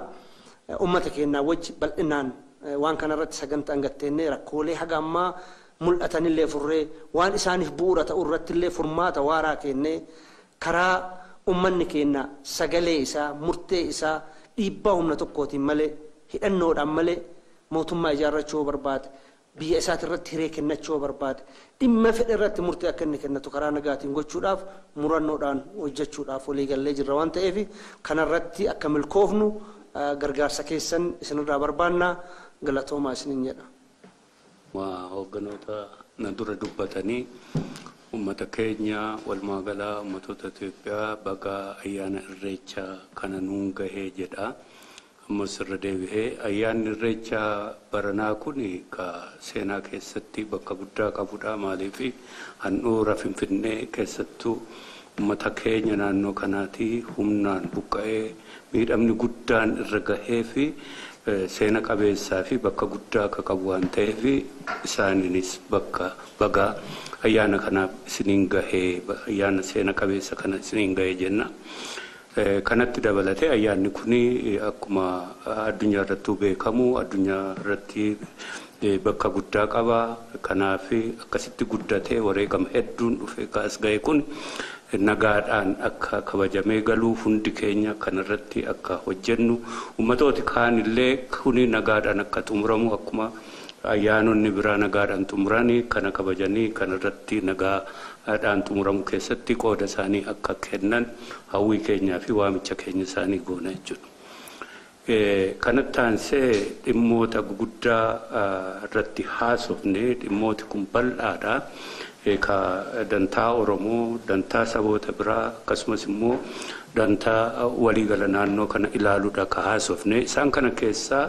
[SPEAKER 3] uummata keenyaa wajji bal'inaan waan kanarratti sagantaan gatteennee rakkoolee haga ammaa mul'atanillee furree waan isaaniif bu'uura ta'u irrattillee furmaata waaraa kennee karaa uummanni keenya sagalee isaa murtee isaa dhiibbaa humna tokkootiin malee hidhannoodhaan malee mootummaa ijaarrachuu barbaade biyya isaatirratti hiree kennachuu barbaade dhimma fedhe irratti murtee akka inni kennatu karaa nagaatiin gochuudhaaf murannoodhaan hojjechuudhaaf walii gallee jirra waan ta'eef kanarratti akka milkoofnu gargaarsa keessan isinirraa barbaannaa galatoomaa isiniin jedha.
[SPEAKER 4] Hoogganoota na dura dubbatanii uummata keenya walumaa galaa uummattoota Itoophiyaa baga ayyaana irreechaa kana nuun gahee jedha. Ammas irra deebi'ee ayyaanni irreechaa baranaa kun ka seenaa keessatti bakka guddaa qabudha. Maaliif handhuura Finfinnee keessattuu uummata keenya naannoo kanaati humnaan buqqa'ee miidhamni guddaan irra gahee fi seena qabeessaa fi bakka guddaa akka qabu waan ta'eef isaaniinis bakka baga ayyaana kanaaf isiniin gahee ayyaana seena qabeessa kana isiniin gahee jenna. Kanatti dabalatee ayyaanni kun akkuma addunyaa irrattuu beekamu addunyaa irratti bakka guddaa qaba. Kanaaf akkasitti guddatee wareegama hedduun dhufee kaas gahe kun Nagaadhaan akka kabajamee galuu hundi keenya kanarratti akka hojjennu ummatooti kaan illee kuni nagaadhaan akka xumuramu akkuma ayyaanonni biraa nagaadhaan xumuranii kana kabajanii kanarratti nagaadhaan xumuramu keessatti qooda isaanii akka kennan hawwii keenyaa fi waamicha keenya isaanii goona jechuudha. Kanatti aansee dhimmoota guguddaa irratti haasofne dhimmooti kun bal'aadha. Ka dantaa Oromoo, dantaa saboota biraa akkasumas immoo dantaa waliigala naannoo kana ilaaluudha ka haasofne. Isaan kana keessaa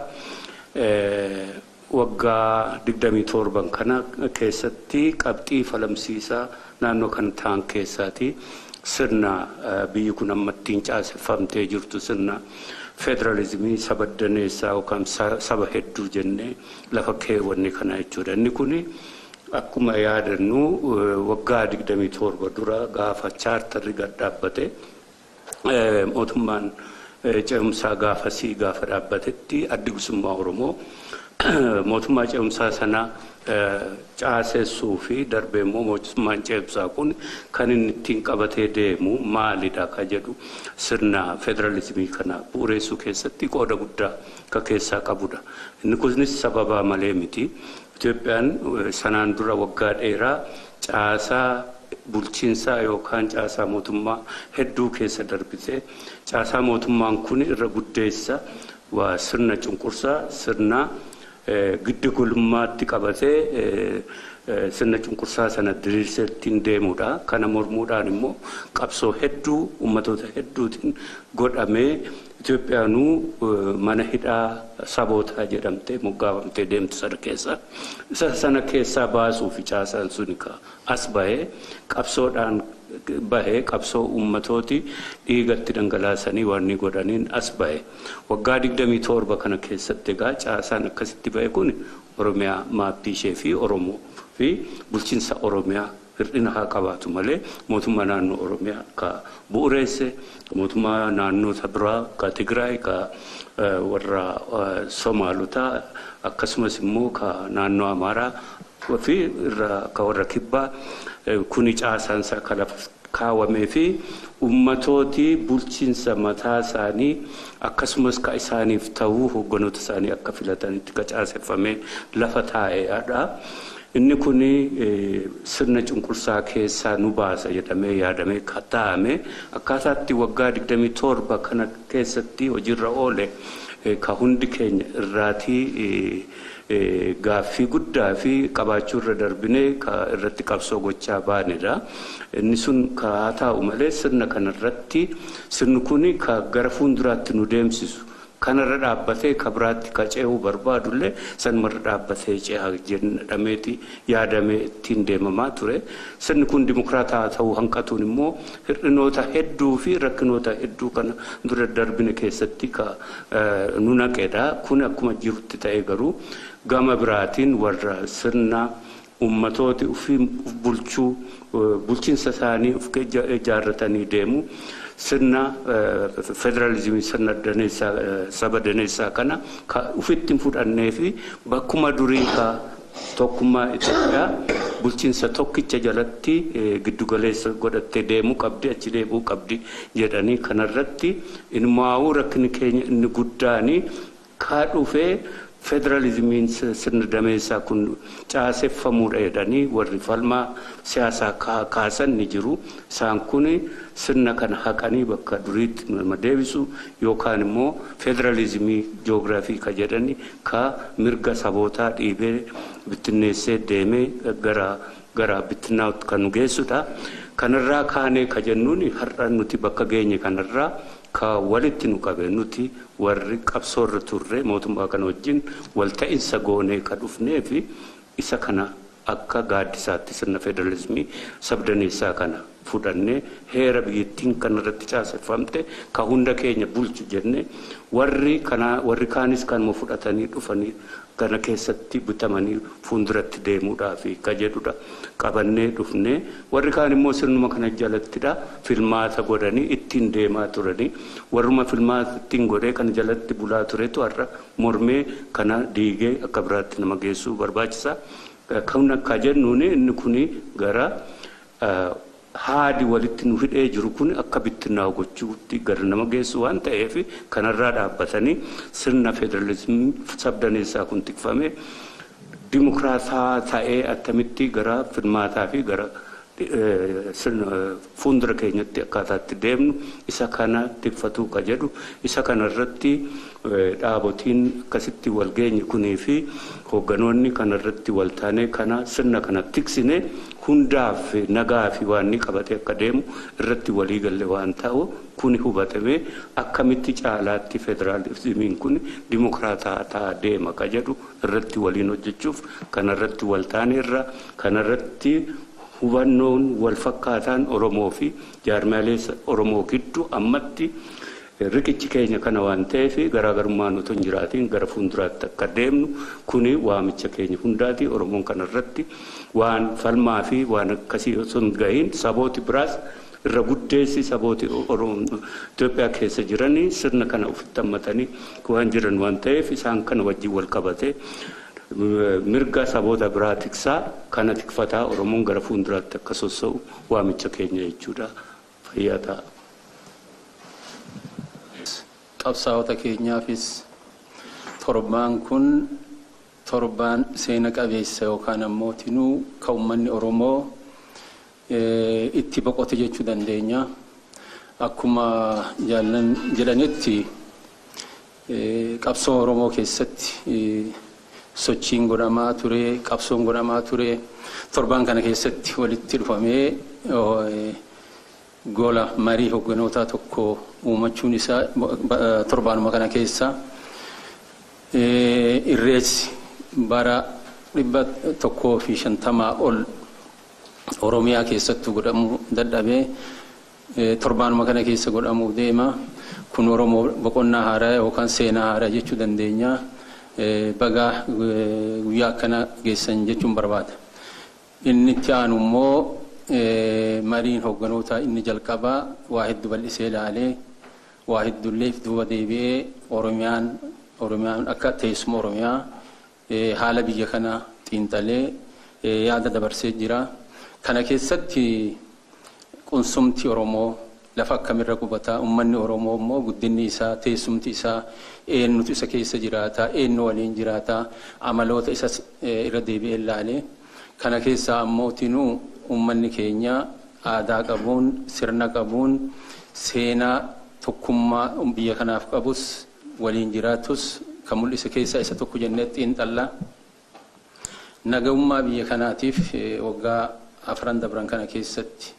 [SPEAKER 4] waggaa 27 kana keessatti qabxii falamsiisaa naannoo kana ta'an keessaati sirna biyyi kun amma ittiin caaseffamtee jirtu sirna federaalizimii saba daneessaa yookaan saba hedduu jennee lafa keewwanne kana jechuudha. Inni kuni akkuma yaadannu waggaa 27 dura gaafa chaartarri gad dhaabbate mootummaan ce'umsaa gaafasii gaafa dhaabbatetti addi bilisummaa Oromoo mootummaa ce'umsaa sana caasessuu fi darbee immoo mootummaan ce'umsaa kun kan inni ittiin qabatee deemu maalidha ka jedhu sirna federaalizimii kana bu'uureessuu keessatti qooda guddaa ka keessaa qabudha. Inni kunis sababa malee miti. Itoophiyaan sanaan dura waggaa dheeraa caasaa bulchiinsaa yookaan caasaa mootummaa hedduu keessa darbite. Caasaa mootummaan kun irra guddeessa waa sirna cunqursaa, sirna giddugulummaatti qabatee sirna cunqursaa sana diriirsee ittiin deemudha. Kana mormuudhaan immoo qabsoo hedduu ummatoota hedduutiin godhamee Itoophiyaanuu mana hidhaa sabootaa jedhamtee moggaafamtee deemtu sana keessa. Isa sana keessaa baasuu fi caasaan sun as bahee qabsoodhaan bahee qabsoo ummatooti dhiigatti dhangalaasanii waan inni godhaniin as bahe. Waggaa 27 kana keessatti egaa caasaan akkasitti bahe kun Oromiyaa maappii ishee fi Oromoo fi bulchiinsa Oromiyaa hir'ina haa qabaatu malee mootummaa naannoo Oromiyaa ka bu'uureesse mootummaa naannoota biraa ka Tigraay ka warra Somaalotaa akkasumas immoo ka naannoo Amaaraa fi ka warra Kibbaa kuni caasaan isaa ka lafa kaawwamee fi ummatooti bulchiinsa mataa isaanii akkasumas ka isaaniif ta'uu hogganoota isaanii akka filatanitti ka caaseffamee lafa taa'eedha. Inni kun sirna cunqursaa keessaa nu baasa jedhamee yaadamee taa'ame akkaataatti waggaa 27 kana keessatti hojiirra oole ka hundi keenya irraatii gaaffii guddaa fi qabaachuu irra darbinee ka irratti qabsoo gochaa baanedha. Inni sun ka haa taa'u malee sirna kanarratti sirni kun ka gara fuulduraatti nu deemsisu kanarra dhaabbatee ka biraatti ka ce'uu barbaadullee sanumarra dhaabbatee ce'aa jedhameeti yaadamee ittiin deemamaa ture. Sirni kun dimokiraataa ta'uu hanqatuun immoo hir'inoota hedduu fi rakkinoota hedduu kana dura darbine keessatti ka nu naqedha. Kun akkuma jirutti ta'e garuu gama biraatiin warra sirna ummatooti ofii bulchuu bulchiinsa isaanii of ijaarratanii deemu. Sirna federaalizimii sirna daneessaa saba daneessaa kana ka ofitti hin fudhannee fi bakkuma durii ka tokkummaa Itoophiyaa bulchiinsa tokkicha jalatti giddugaleessa godhattee deemuu qabdi achi deemuu qabdi jedhanii kanarratti inmaa'uu rakkinni keenya inni guddaani ka dhufee federaalizimiin sirna dameessaa kun caaseffamuudha jedhanii warri falmaa siyaasaa kaasan ni jiru. Isaan kun sirna kana haqanii bakka duriitti nama deebisu yookaan immoo federaalizimii joogiraafii ka jedhani ka mirga sabootaa dhiibee bittinneessee deemee gara bittinnaatti kan nu geessudha. Kanarraa kaanee ka jennuun har'a nuti bakka geenye kanarraa ka walitti nu qabe nuti warri qabsoorra turre mootummaa kana wajjin walta'iinsa goonee ka dhufnee fi isa kana akka gaaddisaatti sirna federaalizimii sabdaneessaa kana fudhannee heera biyyattiin kanarratti caaseffamte ka hunda keenya bulchu jennee warri kaanis kanuma fudhatanii dhufanii kana keessatti bitamanii fuulduratti deemuudhaaf ka jedhudha. Qabannee dhufnee warri kaan immoo sirnuma kana jalattidha filmaata godhanii ittiin deemaa turanii warruma filmaata ittiin godhee kana jalatti bulaa turetu har'a mormee kana diigee akka biraatti nama geessuu barbaachisa. Kan akka jennuun inni kun gara Haadi walitti nu hidhee jiru kun akka bittinnaa'u gochuutti gara nama geessu waan ta'eef kanarraa dhaabbatanii sirna federaalizimii sabdaneessaa kun tikfamee dimokiraataa ta'ee attamitti gara filmaataa fi gara sirna fuuldura keenyatti akkaataatti deemnu isa kana tikfatuu ka jedhu isa kanarratti dhaabotiin akkasitti wal geenye kunii fi hoogganoonni kanarratti wal taanee kana sirna kana tiksine hundaaf nagaa fi waan inni qabatee akka deemu irratti walii galle waan ta'u kuni hubatamee akkamitti caalaatti federaalizimiin kun dimokiraataa ta'aa deema ka jedhu irratti waliin hojjechuuf kanarratti wal taaneerra kanarratti hubannoon wal fakkaataan Oromoo fi jaarmaalee Oromoo gidduu ammatti riqichi keenya kana waan ta'eef garaagarummaan otoo hin jiraatiin gara fuulduraatti akka deemnu kuni waamicha keenya hundaati. Oromoon kanarratti waan falmaa fi waan akkasii osoo hin gahiin sabooti biraas irra guddeessi sabooti Itoophiyaa keessa jiranii sirna kana ofitti hammatanii waan jiran waan ta'eef isaan kana wajjin wal qabatee mirga saboota biraa tiksaa kana tikfataa Oromoon gara fuulduraatti akka sossa'u waamicha keenya jechuudha. Fayyaa ta'a.
[SPEAKER 5] Qabsaa'ota keenyaafis torbaan kun torbaan seena qabeessa yookaan ammoo tinuu kan uummanni Oromoo itti boqote jechuu dandeenya. Akkuma jaallan jedhanitti qabsoo Oromoo keessatti sochiin godhamaa ture, qabsoon godhamaa ture, torbaan kana keessatti walitti dhufamee gola marii hoogganootaa tokko uumachuun isaa torbaanuma kana keessa irreessi bara 150 ol Oromiyaa keessattuu godhamuu dadhabee torbaanuma kana keessa godhamuuf deema. Kun Oromoo boqonnaa haaraa yookaan seenaa haaraa jechuu dandeenya. Baga guyyaa akkana geessan jechuun barbaada. Inni itti aanu immoo mariin hoogganootaa inni jalqabaa waa hedduu bal'isee ilaalee waa hedduullee duuba deebi'ee Oromiyaan akka teessuma Oromiyaa haala biyya kana xiinxalee yaada dabarsee jira. Kana keessatti qunsumti Oromoo lafa akkamirra qubataa, uummanni Oromoo immoo guddinni isaa, teessumti isaa, eenyutu isa keessa jiraata, eenyu waliin jiraata, amaloota isas irra deebi'ee ilaalee kana keessaa ammoo tinuu uummanni keenya aadaa qabuun, sirna qabuun, seenaa tokkummaa biyya kanaaf qabus waliin jiraatus kan mul'ise keessaa isa tokko jennee xiinxalla. Nagahummaa biyya kanaatiif waggaa afran dabran kana keessatti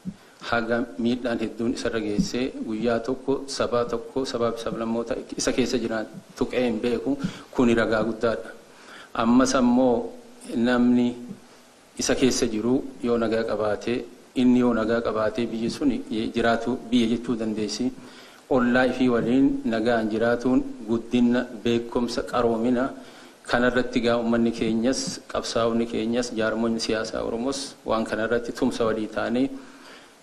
[SPEAKER 5] haga miidhaan hedduun isarra geessee guyyaa tokko sabaa tokko sabaa fi sablammoota isa keessa jiran tuqee hin beeku kuni ragaa guddaadha. Ammas ammoo namni isa keessa jiru yoo nagaa qabaatee inni yoo nagaa qabaatee biyyi sun jiraatu biyya jechuu dandeessi. Ollaa ifii waliin nagaan jiraatuun guddina beekumsa qaroomina kanarratti gaa uummanni keenyas qabsaa'onni keenyas jaarmonni siyaasaa Oromoos waan kanarratti tumsa walii taanee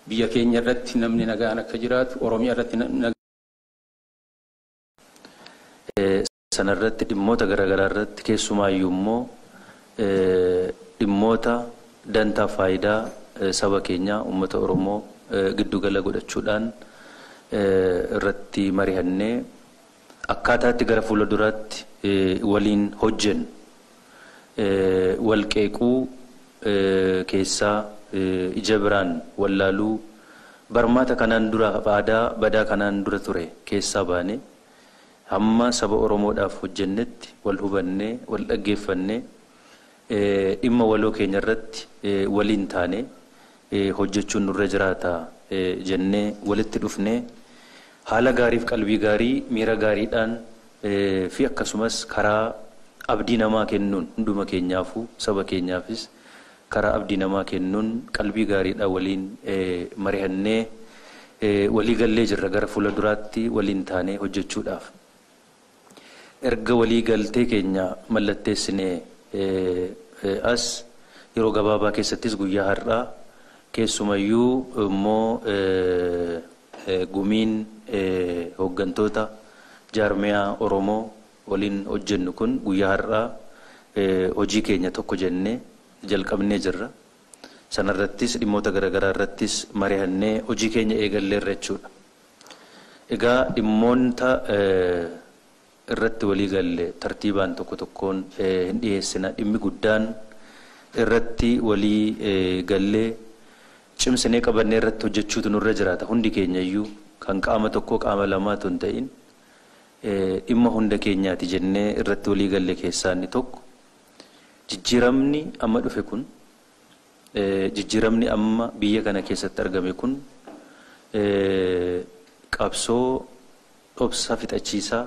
[SPEAKER 5] biyya keenya irratti namni nagaan akka jiraatu Oromiyaa irratti
[SPEAKER 1] sanarratti dhimmoota garaagaraa irratti keessumaayyuu immoo dhimmoota dantaa faayidaa saba keenyaa uummata Oromoo giddugala godhachuudhaan irratti mari'annee akkaataatti gara fuula duraatti waliin hojjennu wal qeequu keessaa ija biraan wallaaluu barmaata kanaan dura aadaa badaa kanaan dura ture keessaa baane hamma saba Oromoodhaaf hojjennetti wal hubannee wal dhaggeeffannee dhimma waloo keenya irratti waliin taane hojjechuun nurra jiraata jennee walitti dhufnee haala gaariif qalbii gaarii miira gaariidhaan fi akkasumas karaa abdii namaa kennuun hunduma keenyaafuu saba keenyaafis karaa abdii namaa kennuun qalbii gaariidhaan waliin mari'annee walii gallee jirra gara fuula duraatti waliin taanee hojjechuudhaaf. Erga walii galtee keenya mallatteessinee as yeroo gabaabaa keessattis guyyaa har'aa keessumayyuu immoo gumiin hooggantoota jaarmiyaa Oromoo waliin hojjennu kun guyyaa har'aa hojii keenya tokko jennee jalqabnee jirra. Sanarrattis dhimmoota garaagaraa irrattis mari'annee hojii keenya eegalleerra jechuudha. Egaa dhimmoota irratti walii galle tartiibaan tokko tokkoon hin dhiyeessina. Dhimmi guddaan irratti walii gallee cimsinee qabannee irratti hojjechuutu nurra jiraata. Hundi keenya iyyuu kan qaama tokkoo qaama lamaatu hin ta'in dhimma hunda keenyaati jennee irratti walii galle keessaa inni tokko jijjiiramni amma dhufe kun jijjiiramni amma biyya kana keessatti argame kun qabsoo dhobsa fixachiisaa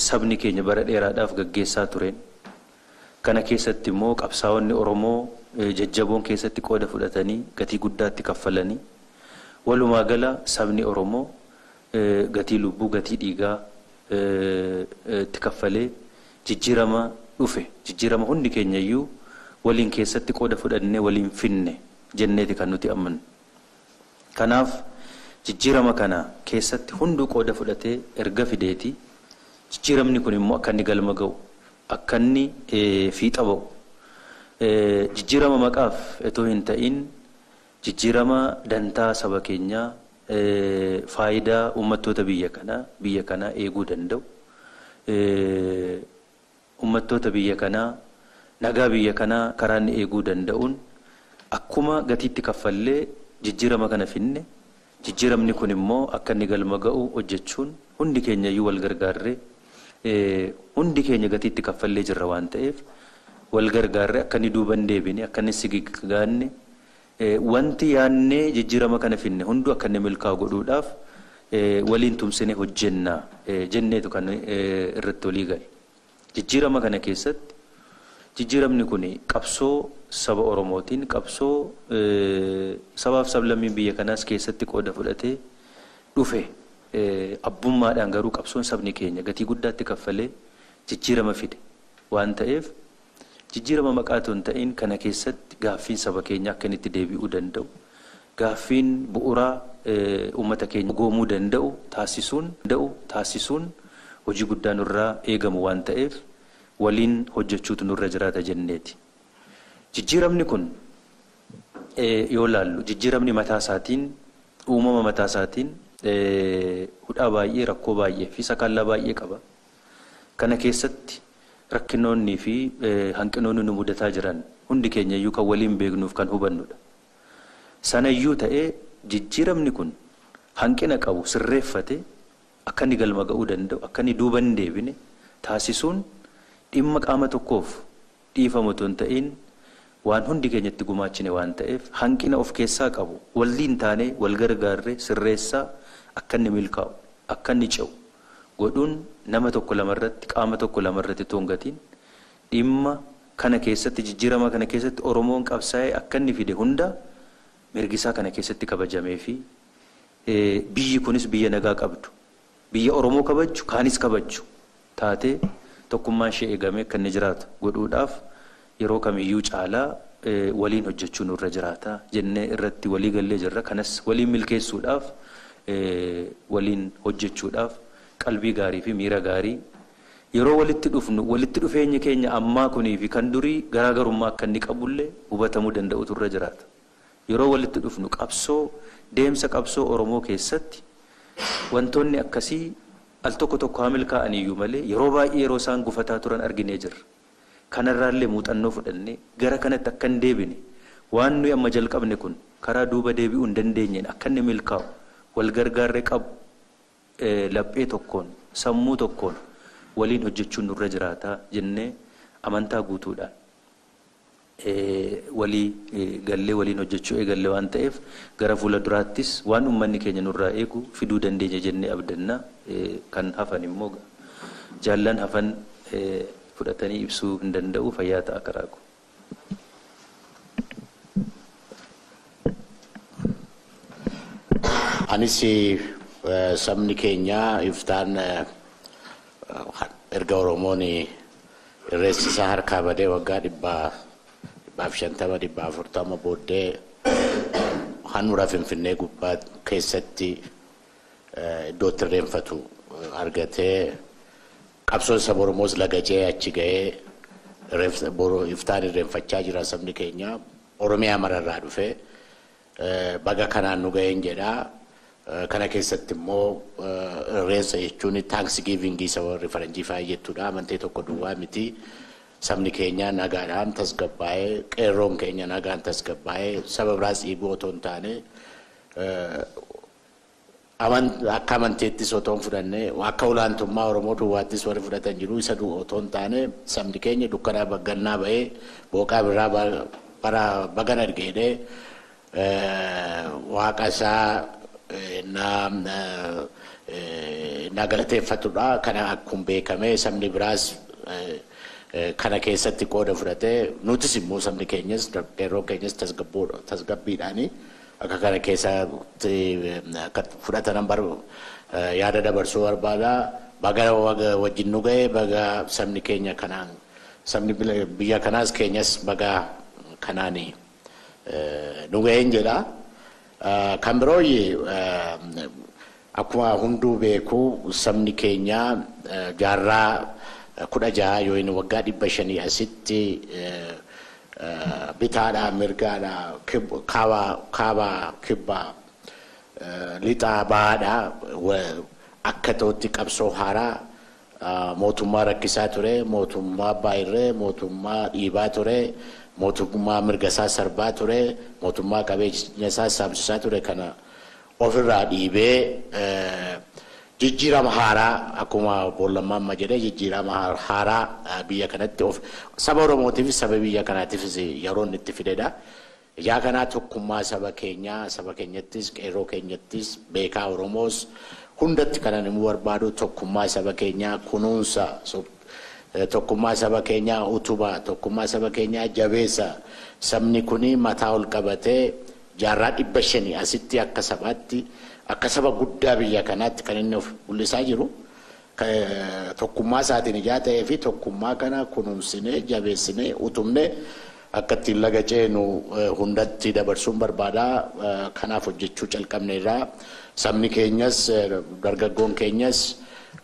[SPEAKER 1] sabni keenya bara dheeraadhaaf gaggeessaa tureen kana keessatti immoo qabsaa'onni Oromoo jajjaboon keessatti qooda fudhatanii gatii guddaatti kaffalanii walumaa gala sabni Oromoo gatii lubbuu gatii dhiigaa itti kaffalee jijjiirama dhufe jijjiirama hundi keenya iyyuu waliin keessatti qooda fudhannee waliin finne jenneeti kan nuti amannu. Kanaaf jijjiirama kana keessatti hunduu qooda fudhatee erga fideeti jijjiiramni kun immoo akka inni galma ga'u akka inni fiixa ba'u jijjiirama maqaaf otoo hin ta'in jijjiirama dantaa saba keenyaa faayidaa uummattoota biyya kanaa eeguu danda'u uummattoota biyya kanaa nagaa biyya kanaa karaa inni eeguu danda'uun akkuma gatiitti kaffallee jijjiirama kana finne jijjiiramni kun immoo akka inni galma ga'u hojjechuun hundi keenya iyyuu wal gargaarree hundi keenya gatiitti kaffallee jirra waan ta'eef wal gargaarree akka inni duuba hin deebine akka inni sigigaanne wanti yaannee jijjiirama kana finne hunduu akka inni milkaa'u godhuudhaaf waliin tumsine hojjenna jenneetu kan irratti walii gale. Jijjiirama kana keessatti jijjiiramni kun qabsoo saba Oromootiin qabsoo sabaaf sablammiin biyya kanaas keessatti qooda fudhatee dhufe abbummaadhaan garuu qabsoon sabni keenya gatii guddaatti kaffalee jijjiirama fide waan ta'eef jijjiirama maqaa otoo hin ta'in kana keessatti gaaffiin saba keenya akka inni itti deebi'uu danda'u gaaffiin bu'uuraa uummata keenya goomuu danda'u taasisuun hojii guddaa nurraa eegamu waan ta'eef waliin hojjechuutu nurra jiraata jenneeti. Jijjiiramni kun yoo laallu jijjiiramni mataa isaatiin uumama mataa isaatiin hudhaa baay'ee rakkoo baay'ee fi sakaallaa baay'ee qaba. Kana keessatti rakkinoonni fi hanqinoonni nu mudataa jiran hundi keenya iyyuu kan waliin beeknuuf kan hubannudha. Sanayyuu ta'ee jijjiiramni kun hanqina qabu sirreeffate akka inni galma ga'uu danda'u akka inni duuba hin deebine taasisuun dhimma qaama tokkoof dhiifamu otoo hin ta'in waan hundi keenyatti gumaachine waan ta'eef hanqina of keessaa qabu waliin taanee wal gargaarree sirreessaa akka inni milkaa'u akka inni ce'u godhuun nama tokko lamarratti qaama tokko lamarratti otoo hin gatiin dhimma kana keessatti jijjiirama kana keessatti Oromoon qabsaa'ee akka inni fide hunda mirgisaa kana keessatti kabajamee fi biyyi kunis biyya nagaa qabdu biyya Oromoo kabajju kaanis kabajju taatee tokkummaan ishee eegamee akka inni jiraatu godhuudhaaf yeroo kamiyyuu caalaa waliin hojjechuu nurra jiraata jennee irratti walii gallee jirra. Kanas waliin milkeessuudhaaf waliin hojjechuudhaaf qalbii gaarii fi miira gaarii yeroo walitti dhufnu walitti dhufeenyi keenya ammaa kunii fi kan durii garaagarummaa akka inni qabullee hubatamuu danda'utu irra jiraata. Yeroo walitti dhufnu qabsoo deemsa qabsoo Oromoo keessatti wantoonni akkasii al tokko tokko haa milkaa'aniyyuu malee yeroo baay'ee yeroo isaan gufataa turan arginee jirra. Kanarraallee muuxannoo fudhannee gara kanatti akka hin deebine waan nuyi amma jalqabne kun karaa duuba deebi'uu hin dandeenyeen akka inni milkaa'u wal gargaarree qabu laphee tokkoon sammuu tokkoon waliin hojjechuun nurra jiraata jennee amantaa guutuudhaan walii gallee waliin hojjechuu eegalle waan ta'eef gara fuula duraattis waan uummanni keenya nurraa eegu fiduu dandeenya jennee abdanna. Kan hafan immoo jaallan hafan fudhatanii ibsuu hin danda'u fayyaa ta'a karaa koo.
[SPEAKER 2] Anis sabni keenya iftaan erga Oromoon irreessi isaa harkaa badee waggaa 150 140 booddee handhuura Finfinnee gubbaa keessatti iddoo itti irreenfatu argatee qabsoon saba Oromoos laga ce'ee achi ga'ee iftaan irreenfachaa jira sabni keenya. Oromiyaa mararraa dhufe baga kanaan nu ga'een jedha. Kana keessatti immoo irreessa jechuun thanksgiving isa warri faranjii fa'aa jettudha. Amantee tokko duwwaa miti. Sabni keenya nagaadhaan tasgabbaa'ee, qeerroon keenya nagaan tasgabbaa'ee, saba biraas dhiibuu otoo hin taane, akka amanteettis otoo hin fudhanne, akka olaantummaa Oromoo duwwaattis warri fudhatan jiru isa otoo hin taane, sabni keenya dukkanaa baggannaa ba'ee booqaa birraa bara bagan argeedhee waaqa isaa na galateeffatudha. Kana akkuma beekame sabni biraas kana keessatti qooda fudhatee, nutis immoo sabni keenyas qeerroo keenyas tasgabbiidhaani akka kana keessatti akka fudhatan yaada dabarsuu barbaada. Baga wajjin nu ga'e, baga sabni keenya kanaan, sabni biyya kanaas keenyas baga kanaani nu ga'een jedha. Kan biroo akkuma hunduu beeku sabni keenya jaarraa 16 yoo waggaa 500 asitti bitaadhaa mirgaadhaa kaabaa kibbaa lixaa bahaadhaa akka ta'utti qabsoo haaraa mootummaa rakkisaa ture, mootummaa baay'irree, mootummaa dhiibaa ture, mootummaa mirga isaa sarbaa ture, mootummaa qabeenya isaa saamsisaa ture kana ofirraa dhiibee jijjiirama haaraa akkuma boollammaa amma jedhee jijjiirama haaraa biyya kanatti of saba Oromootiifis saba biyya kanaatiifis yeroo inni itti fidedha. Ijaa kanaa tokkummaa saba keenyaa, saba keenyattis, qeerroo keenyattis, beekaa Oromoos hundatti kanan immoo barbaadu tokkummaa saba keenyaa kunuunsa, tokkummaa saba keenyaa utubaa, tokkummaa saba keenyaa jabeessa. Sabni kuni mataa ol qabatee jaarraa 500 asitti akka sabaatti, akka saba guddaa biyya kanaatti kan inni of mul'isaa jiru. Tokkummaa isaatiin ijaa ta'ee fi tokkummaa kana kunuunsinee, jabeessinee, utubnee akka ittiin laga ceenu hundatti dabarsuun barbaada. Kanaaf hojjechuu calqabneerra. Sabni keenyas, dargaggoon keenyas,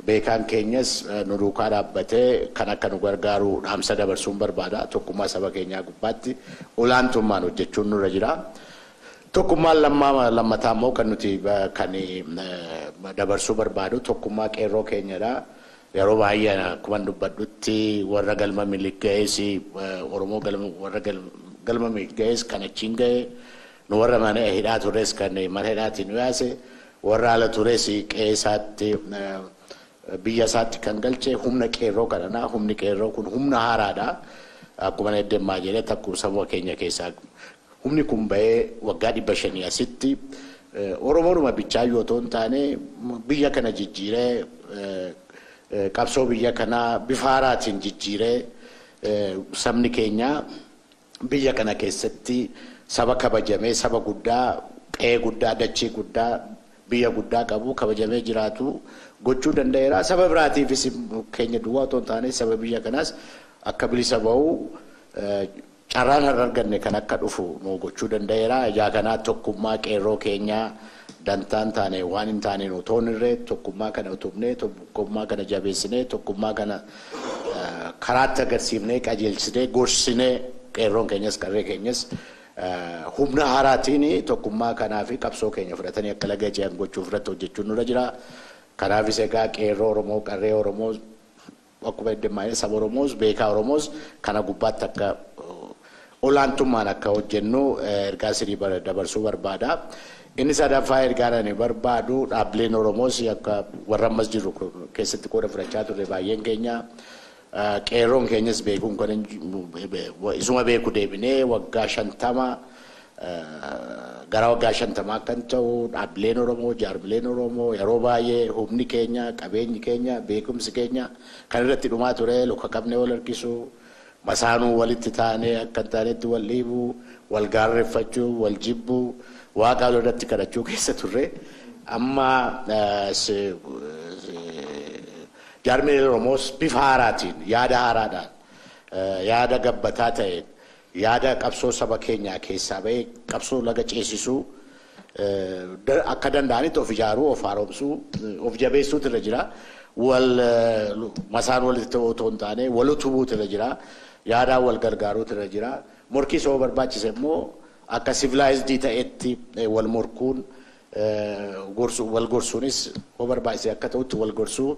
[SPEAKER 2] beekaan keenyas nu duukaa dhaabbatee kan akka nu gargaaru dhaamsa dabarsuun barbaada. Tokkummaa saba keenyaa gubbaatti olaantummaan hojjechuun nurra jira. Tokkummaan lammataa immoo kan nuti kan dabarsuu barbaadu tokkummaa qeerroo keenyadha. Yeroo baay'ee akkuma dubbadhutti warra galma Minilik ga'es, Oromoo warra galma Minilik ga'es kan achiin ga'e, nu warra mana hidhaa tures kan mana hidhaatiin nu yaase, warra ala tures qe'ee isaatti biyya isaatti kan galche humna qeerroo kanadha. Humni qeerroo kun humna haaraadha. Akkuma eddeemmaa jedhee takkuma saba keenya keessaa humni kun ba'ee waggaa 500 asitti Oromoodhuma bichaa yoo otoo hin taane biyya kana jijjiiree, qabsoo biyya kanaa bifa haaraatiin jijjiiree, sabni keenya biyya kana keessatti saba kabajamee, saba guddaa, qe'ee guddaa, dachee guddaa, biyya guddaa qabu kabajamee jiraatu gochuu danda'eera. Saba biraatiifis keenya duwwaa otoo hin taane saba biyya kanaas akka bilisa ba'u carraan har'a arganne kan akka dhufu nu gochuu danda'eera. Ijaa kanaa tokkummaa qeerroo keenyaa dantaan taane waan hin taane nu toonirree tokkummaa kana utubnee, tokkummaa kana jabeessinee, tokkummaa kana karaatti agarsiifnee, qajeelchinee, gorsinee qeerroon keenyas qarree keenyas humna haaraatiin tokkummaa kanaa fi qabsoo keenya fudhatanii akka laga ce'an gochuuf irratti hojjechuun nurra jira. Kanaafis egaa qeerroo Oromoo, qarree Oromoo akkuma eddeemmaa saba Oromoos, beekaa Oromoos kana gubbaatti akka olaantummaan akka hojjennu ergaa sirrii dabarsuu barbaada. Inni sadaffaa ergaan ani barbaadu dhaabbileen Oromoos akka warra ammas jiru keessatti qooda fudhachaa turre baay'een keenya qeerroon keenyas beekuun kan isuma beeku deebinee waggaa 50 gara waggaa 50 kan ta'u dhaabbileen Oromoo, jaarmileen Oromoo yeroo baay'ee humni keenya, qabeenyi keenya, beekumsi keenya kan irratti dhumaa ture luka qabnee wal harkisuu, masaanuu walitti taanee akka hin taanetti wal dhiibuu, wal gaarreeffachuu, wal jibbuu, waaqa irratti kadhachuu keessa turre. Amma jaarmileen Oromoos bifa haaraatiin, yaada haaraadhaan, yaada gabbataa ta'een, yaada qabsoo saba keenyaa keessaa ba'ee qabsoo laga ceesisuu akka danda'anitti of ijaaruu, of haaromsuu, of jabeessuutu irra jira. Wal masaan walitti ta'uu otoo hin taane wal utubuutu irra jira. Yaadaan wal gargaaruutu irra jira. Morkii soo barbaachise immoo akka civilized ta'etti wal morkuun wal gorsuunis yoo barbaachise akka ta'utti wal gorsuu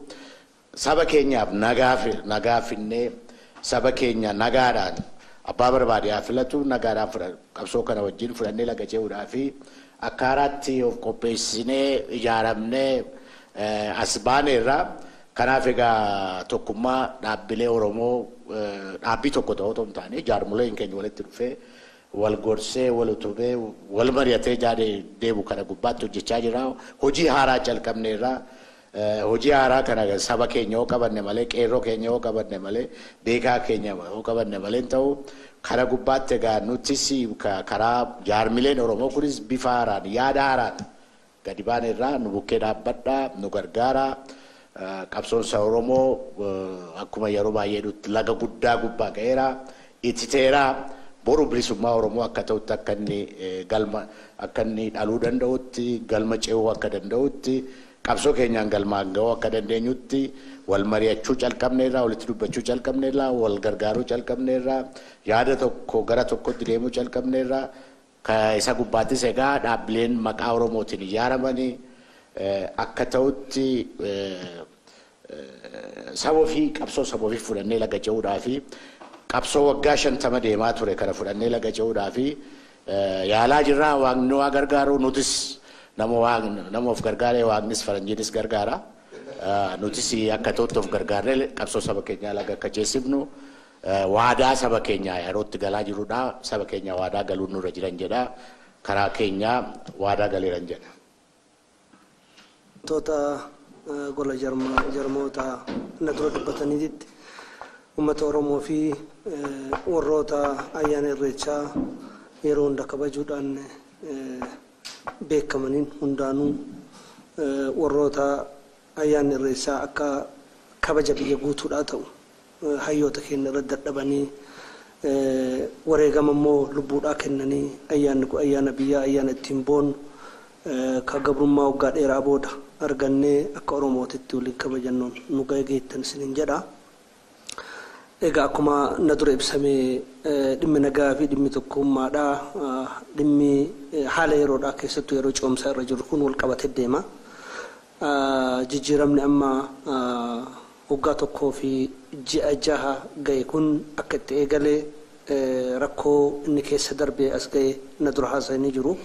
[SPEAKER 2] saba keenyaaf nagaa finnee saba keenya nagaadhaan abbaa barbaade haa filatu nagaadhaan qabsoo kana wajjin fudhannee laga ce'uudhaa fi akka haaraatti of qopheessinee ijaaramnee as baaneerra. Kanaaf egaa tokkummaa dhaabbilee Oromoo dhaabbii tokko ta'uu otoo hin taane jaarmoleen keenya walitti dhufee wal gorsee wal utubee wal mari'atee deemu kana gubbaatti hojjechaa jira. Hojii haaraa calqabneerra. Hojii haaraa kana saba keenya yoo qabanne malee, qeerroo keenya yoo qabanne malee, beekaa keenya yoo qabanne malee hin ta'u. Kana gubbaatti egaa nutis karaa jaarmileen Oromoo kunis bifa haaraan yaada haaraan gadi baaneerra. Nu bukkee dhaabbadhaa, nu gargaaraa. Qabsoon saba Oromoo akkuma yeroo baay'ee laga guddaa gubbaa ga'eera, ititeera. Boru bilisummaa Oromoo akka ta'utti akka inni galma akka inni dhaluu danda'utti, galma ce'uu akka danda'utti, qabsoo keenyaan galmaan ga'uu akka dandeenyutti wal mari'achuu calqabneerra, walitti dubbachuu calqabneerra, wal gargaaruu calqabneerra, yaada tokko gara tokkotti deemuu calqabneerra. Isa gubbaattis egaa dhaabbileen maqaa Oromootiin ijaaramanii akka ta'utti saba ofii qabsoo saba ofii fudhannee laga ce'uudhaa fi qabsoo waggaa 50 deemaa ture kana fudhannee laga ce'uudhaa fi yaalaa jirra. Waaqni waa gargaaru, nutis nama of gargaaree waaqnis faranjiinis gargaara. Nutis akka ta'utti of gargaarree qabsoo saba keenyaa laga akka ceesifnu waadaa saba keenyaa yerootti galaa jirudha. Saba keenya waadaa galuun nurra jiran jedha. Karaa keenyaa waadaa galeeran jedha.
[SPEAKER 3] Wantoota gola jarmoota na dura dubbataniitti uummata Oromoo fi warroota ayyaana Irreechaa yeroo hunda kabajuudhaan beekamaniin hundaanuu warroota ayyaanni Irreechaa akka kabaja biyya guutuudhaa ta'u hayyoota keenya irratti dadhabanii wareegama immoo lubbuudhaa kennanii ayyaanni kun ayyaana biyyaa ayyaana ittiin boonnu ka gabrummaa waggaa dheeraa booda argannee akka Oromootitti waliin kabajannuun nu geettan isiniin jedha. Egaa akkuma na dura ibsame dhimmi nagaa fi dhimmi tokkummaadhaa dhimmi haala yeroodhaa keessattuu yeroo ce'umsaa irra jiru kun wal qabatee deema. Jijjiiramni amma waggaa 1 fi ji'a 6 ga'e kun akka itti eegalee rakkoo inni keessa darbee as ga'e na dura haasa'anii jiru.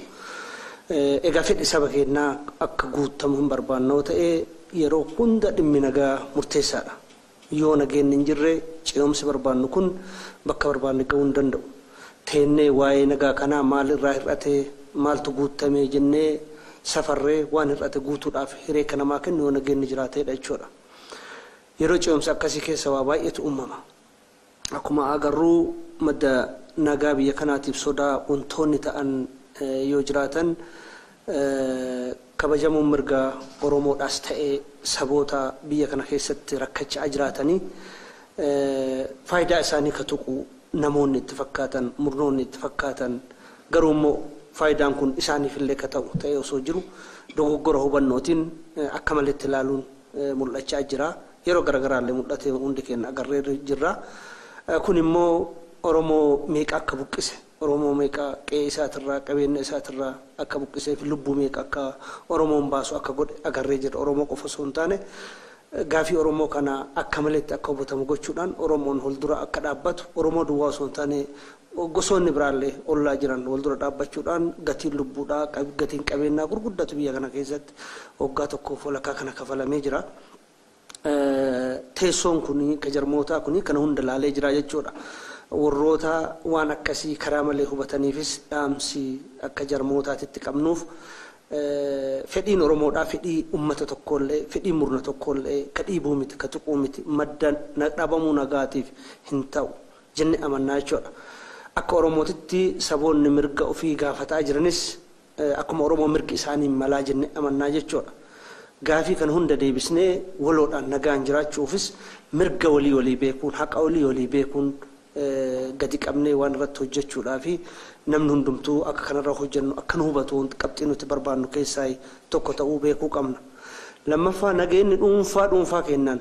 [SPEAKER 3] Egaa fedhi saba keenyaa akka guutamu hin barbaannoo ta'e yeroo hunda dhimmi nagaa murteessaadha. Yoo nageenyi hin jirre ce'umsi barbaannu kun bakka barbaanne ga'uu hin danda'u. Teennee waa'ee nagaa kanaa maal irraa hir'ate maaltu guutame jennee safarree waan hir'ate guutuudhaaf hiree kan namaa kennu yoo nageenyi jiraateedha jechuudha. Yeroo ce'umsa akkasii keessa waa baay'eetu uumama. Akkuma agarruu madda nagaa biyya kanaatiif sodaa wantoonni ta'an yoo jiraatan kabajamuun mirga Oromoodhaas ta'ee saboota biyya kana keessatti rakkachaa jiraatanii faayidaa isaanii ka tuqu namoonni itti fakkaatan murnoonni itti fakkaatan garuu immoo faayidaan kun isaaniif illee ka ta'u ta'ee osoo jiru dogoggora hubannootiin akka maletti ilaaluun mul'achaa jira. Yeroo garaagaraallee mul'ate hundi keenya agarree jirra. Kun immoo Oromoo meeqa akka buqqise, Oromoo meeqa qe'ee isaatirraa qabeenya isaatirraa akka buqqisee fi lubbuu meeqa akka Oromoon baasu akka godhe agarree jirra. Oromoo qofa osoo hin taane gaafii Oromoo kana akka maletti akka hubatamu gochuudhaan Oromoon fuuldura akka dhaabbatu, Oromoo duwwaa osoo hin taane gosoonni biraallee ollaa jiran fuuldura dhaabbachuudhaan gatiin lubbuudhaa gatiin qabeenyaa gurguddatu biyya kana keessatti waggaa 1 walakkaa kana kafalamee jira. Teessoon kun ka jarmootaa kun kana hunda laalee jira jechuudha. Warroota waan akkasii karaa malee hubataniifis dhaamsi akka jarmootaatitti qabnuuf fedhiin Oromoodhaa fedhii uummata tokkollee fedhii murna tokkollee ka dhiibuu miti ka tuquu miti madda dhabamuu nagaatiif hin ta'u jenne amannaa jechuudha. Akka Oromootitti saboonni mirga ofii gaafataa jiranis akkuma Oromoo mirgi isaanii malaa jenne amannaa jechuudha. Gaafii kan hunda deebisnee waloodhaan nagaan jiraachuufis mirga walii walii beekuun haqa walii walii beekuun gadi qabnee waan irratti hojjechuudhaa fi namni hundumtuu akka kanarra hojjennu akka nu hubatu qabxii nuti barbaannu keessaa tokko ta'uu beekuu qabna. Lammaffaa nageenyi dhuunfaa dhuunfaa kennaan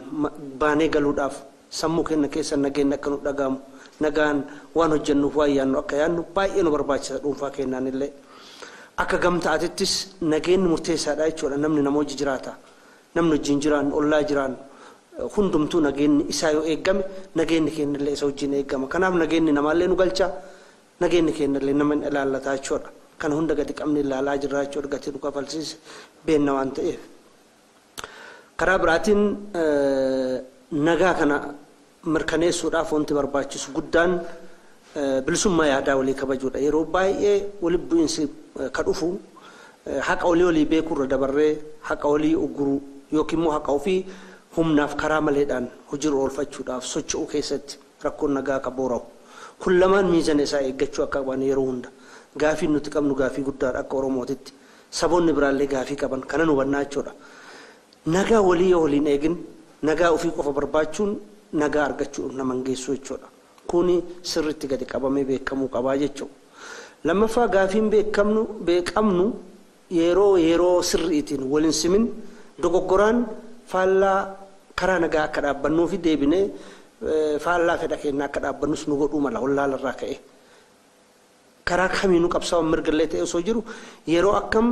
[SPEAKER 3] baanee galuudhaaf sammuu keenya keessa nageenyi akka nu dhaga'amu Nagaan waan hojjennuuf waan yaannu akka yaannu baay'ee nu barbaachisa dhuunfaa keenyaan illee. Akka gamtaatittis nageenyi murteessaadha jechuudha. Namni nama hojii jiraata. Namni wajjin jiraannu, ollaa jiraannu hundumtuu nageenyi isaa yoo eegame nageenyi keenya illee isa wajjin eegama. Kanaaf nageenyi namaallee nu galcha, nageenyi keenya illee nama hin ilaallata jechuudha. Kana hunda gadi qabne ilaalaa jirra jechuudha. Gatii nu kafalsiise beenna waan ta'eef. Karaa biraatiin nagaa kana mirkaneessuudhaaf wanti barbaachisu guddaan bilisummaa yaadaa walii kabajuudha. Yeroo baay'ee walitti bu'iinsi ka dhufu haqa walii walii beekuurra dabarree haqa walii ugguruu yookiin immoo haqa ofii humnaaf karaa maleedhaan hojiirra oolfachuudhaaf socho'uu keessatti rakkoon nagaa akka boora'u. Kun lamaan miizana isaa eeggachuu akka qaban yeroo hunda. Gaafiin nuti qabnu gaafii guddaadha akka Oromootitti. Saboonni biraallee gaafii qaban kana nu hubannaa jechuudha. Nagaa walii yoo waliin eegin nagaa ofii qofa barbaachuun nagaa argachuu nama hin geessu jechuudha. Kuni sirriitti gadi qabamee beekamuu qabaa jechuudha. Lammaffaa gaafiin beekamnu yeroo yeroo sirriitiin waliin simin dogoggoraan faallaa karaa nagaa akka dhaabbannuu fi deebinee faallaa fedha keenyaa akka dhaabbannus nu godhuu mala wallaalarraa ka'e. Karaa kamiinuu qabsaa'uun mirgallee ta'e osoo jiru yeroo akkam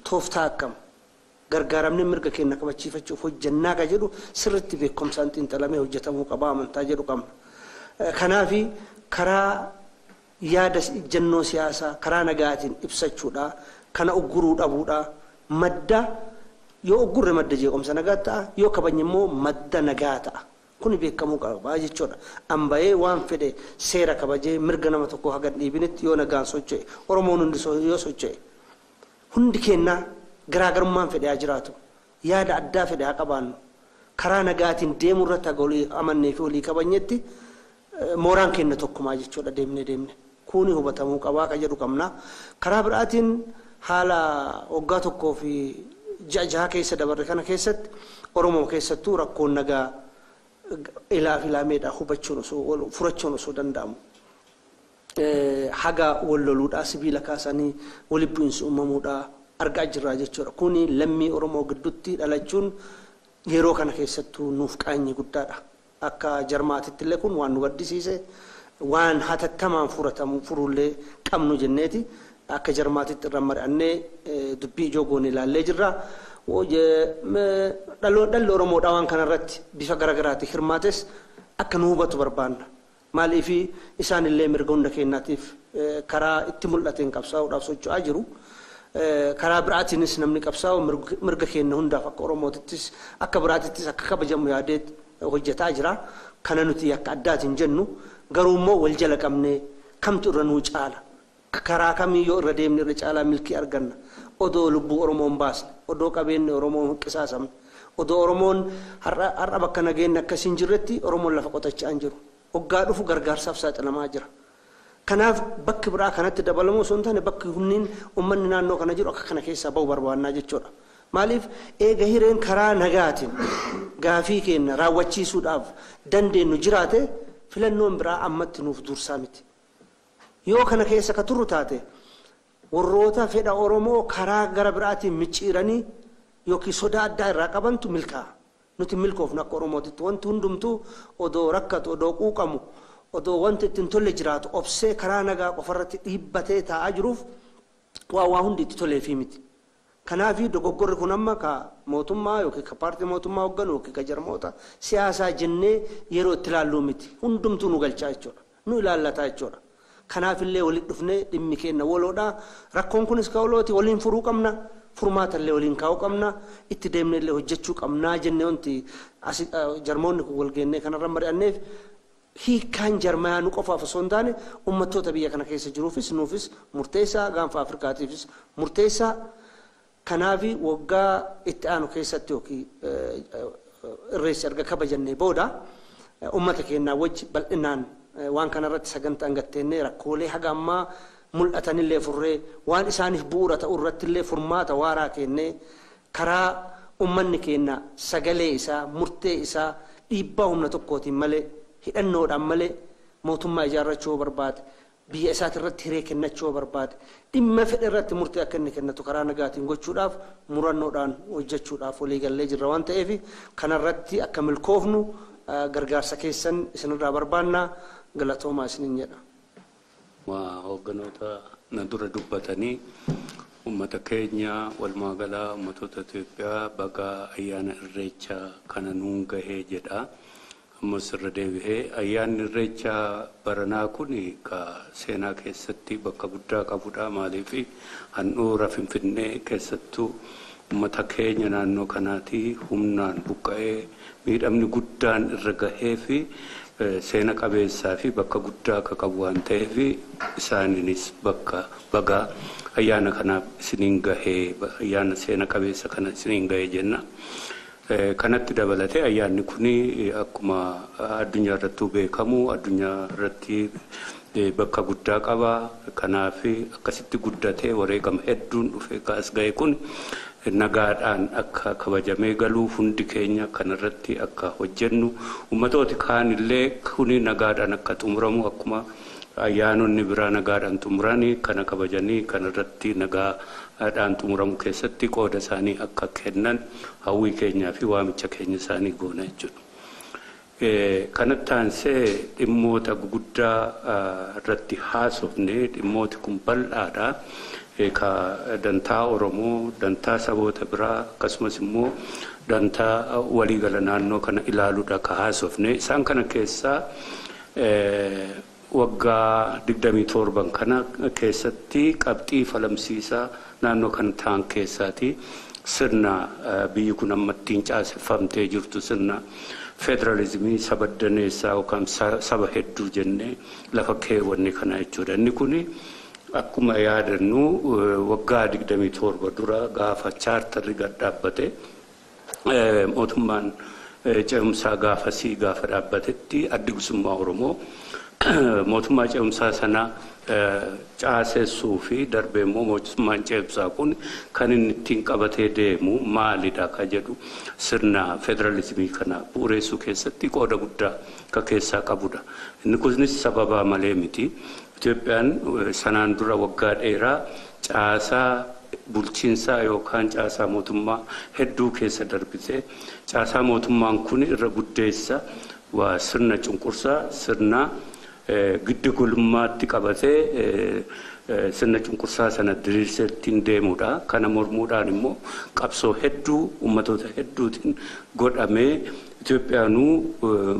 [SPEAKER 3] tooftaa akkam gargaaramnee mirga keenya kabachiifachuuf hojjannaa ka jedhu sirriitti beekumsaan xiinxalamee hojjetamuu qaba amantaa jedhu qabna. Kanaafi karaa yaada ejjennoo siyaasaa karaa nagaatiin ibsachuudha, kana ugguruu dhabuudha, madda yoo uggurre madda jeequmsa nagaa ta'a, yoo kabajne immoo madda nagaa ta'a. Kuni beekamuu qaba jechuudha. Ambayee waan fedhe seera kabajee mirga nama tokkoo haga dhiibinitti yoo nagaan socho'e, Oromoon hundi yoo socho'e, hundi keenyaa garaagarummaan fedhe haa jiraatu, yaada addaa fedhe haa qabaannu, karaa nagaatiin deemuu irratti haga walii amannee fi walii kabajnetti mooraan keenya tokkumaa jechuudha deemnee deemne. Kuni hubatamuu qabaa ka jedhu qabna. Karaa biraatiin haala waggaa tokkoo fi ji'a jaha keessa dabarre kana keessatti Oromoo keessattuu rakkoon nagaa ilaa fi ilaameedha hubachuun osoo furachuun osoo danda'amu. Haga wal loluudhaa sibiila kaasanii walitti bu'iinsi uumamuudhaa argaa jirra jechuudha. Kuni lammii Oromoo gidduutti dhalachuun yeroo kana keessattuu nuuf qaanyii guddaadha. Akka jarmaatitti illee kun waan nu gaddisiise waan hatattamaan furatamu furuullee qabnu jenneeti akka jarmaatitti irra mari'annee dubbii ijoo goone ilaallee jirra. Dhalli Oromoodhaa waan kanarratti bifa garaagaraatiin hirmaates akka nu hubatu barbaanna. Maaliif isaan illee mirga hunda keenyaatiif karaa itti mul'ateen qabsaa'uudhaaf socho'aa jiru. Karaa biraatiinis namni qabsaa'u mirga keenya hundaaf akka Oromootittis akka biraatittis akka kabajamu yaadee hojjetaa jira. Kana nuti akka addaatiin jennu garuu immoo wal jala qabnee kamtu irra nuu caala. Karaa kamii yoo irra deemne irra caalaa milkii arganna. Odoo lubbuu Oromoon baasne, odoo qabeenyi Oromoon qisaasamne, odoo Oromoon har'a bakka nageenyi akkasii hin jirretti Oromoon lafa qotachaa hin jiru. Waggaa dhufu gargaarsaaf saaxilamaa jira. Kanaaf bakki biraa kanatti dabalamu osoo hin taane bakki humniin uummanni naannoo kana jiru akka kana keessaa bahu barbaannaa jechuudha. Maaliif eega hireen karaa nagaatiin gaafii keenya raawwachiisuudhaaf dandeenyu jiraate filannoon biraa ammatti nuuf dursaa miti. Yoo kana keessa ka turru taate warroota fedha Oromoo karaa gara biraatiin micciiranii yookiin sodaa addaa irraa qabantu milkaa'a. Nuti milkoofnu akka Oromootitti wanti hundumtuu odoo rakkatu, odoo quuqamu, odoo wanti ittiin tolle jiraatu obsee karaa nagaa qofarratti dhiibbatee taa'aa jiruuf waa hundi itti toleefii miti. Kanaafi dogoggorri kun amma ka mootummaa yookiin ka paartii mootummaa hoogganu yookiin ka jarmoota siyaasaa jennee yeroo itti ilaalluu miti. Hundumtuu nu galchaa jechuudha. Nu ilaallataa jechuudha. Kanaafillee walitti dhufnee dhimmi keenya waloodha. Rakkoon kunis ka walooti waliin furuu qabna. Furmaatallee waliin kaa'uu qabna. Itti deemnellee hojjechuu qabnaa jennee wanti jarmoonni kun wal geennee kanarra mari'anneef hiikkaan jarmayaa nu qofaaf osoo hin taane uummattoota biyya kana keessa jiruufis nuufis murteessaa gaanfa Afrikaatiifis murteessaa. Kanaafi waggaa itti aanu keessatti yookiin irreessi erga kabajannee booda uummata keenyaa wajji bal'inaan waan kanarratti sagantaan gatteennee rakkoolee haga ammaa mul'atanillee furree waan isaaniif bu'uura ta'u irrattillee furmaata waaraa kennee karaa uummanni keenya sagalee isaa murtee isaa dhiibbaa humna tokkootiin malee hidhannoodhaan malee mootummaa ijaarrachuu barbaade biyya isaati irratti hiree kennachuu barbaade dhimma fedhe irratti murtee akka inni kennatu karaa nagaatiin gochuudhaaf murannoodhaan hojjechuudhaaf walii gallee jirra waan ta'eef kanarratti akka milkoofnu gargaarsa keessan isinirraa barbaanna. Galatoomaa isiniin jedha.
[SPEAKER 4] Hoogganoota na dura dubbatanii uummata keenya walumaa galaa uummatoota Itoophiyaa baga ayyaana Irreechaa kana nuun gahee jedha. Ammas irra deebi'ee ayyaanni Irreechaa baranaa kun ka seenaa keessatti bakka guddaa qabudha. Maaliif handhuura Finfinnee keessattuu uummata keenya naannoo kanaatii humnaan buqqa'ee miidhamni guddaan irra gahee fi seena qabeessaa fi bakka guddaa akka qabu waan ta'eef isaaniinis bakka baga ayyaana kanaaf isiniin gahee ayyaana seena qabeessa kana isiniin gahee jenna. Kanatti dabalatee ayyaanni kun akkuma addunyaa irrattuu beekamu addunyaa irratti bakka guddaa qaba. Kanaaf akkasitti guddatee wareegama hedduun dhufee as gahe kun nagaadhaan akka kabajamee galuu hundi keenya kanarratti akka hojjennu uummatooti kaanillee kuni nagaadhaan akka xumuramu akkuma ayyaanonni biraa nagaadhaan xumuranii kana kabajanii kanarratti nagaadhaan xumuramu keessatti qooda isaanii akka kennan hawwii keenyaa fi waamicha keenya isaanii goona jechuudha. Kanatti aansee dhimmoota guguddaa irratti haasofne dhimmooti kun bal'aadha. Ka dantaa Oromoo, dantaa saboota biraa akkasumas immoo dantaa waliigala naannoo kana ilaaluudha ka haasofne. Isaan kana keessaa waggaa 27 kana keessatti qabxii falamsiisaa naannoo kana ta'an keessaati sirna biyyi kun amma ittiin caaseffamtee jirtu sirna federaalizimii saba daneessaa yookaan saba hedduu jennee lafa keewwanne kana jechuudha. Inni kuni akkuma yaadannu waggaa 27 dura gaafa chaartarri gad dhaabbate mootummaan ce'umsaa gaafasii gaafa dhaabbatetti addi bilisummaa Oromoo mootummaa ce'umsaa sana caasessuu fi darbee immoo mootummaan ce'umsaa kun kan inni ittiin qabatee deemu maalidha ka jedhu sirna federaalizimii kana bu'uureessuu keessatti qooda guddaa ka keessaa qabudha. Inni kunis sababa malee miti. Itoophiyaan sanaan dura waggaa dheeraa caasaa bulchiinsaa yookaan caasaa mootummaa hedduu keessa darbite. Caasaa mootummaan kun irra guddeessa waa sirna cunqursaa sirna giddugulummaatti qabatee sirna cunqursaa sana diriirsee ittiin deemudha. Kana mormuudhaan immoo qabsoo hedduu uummatoota hedduutiin godhamee Itoophiyaanuu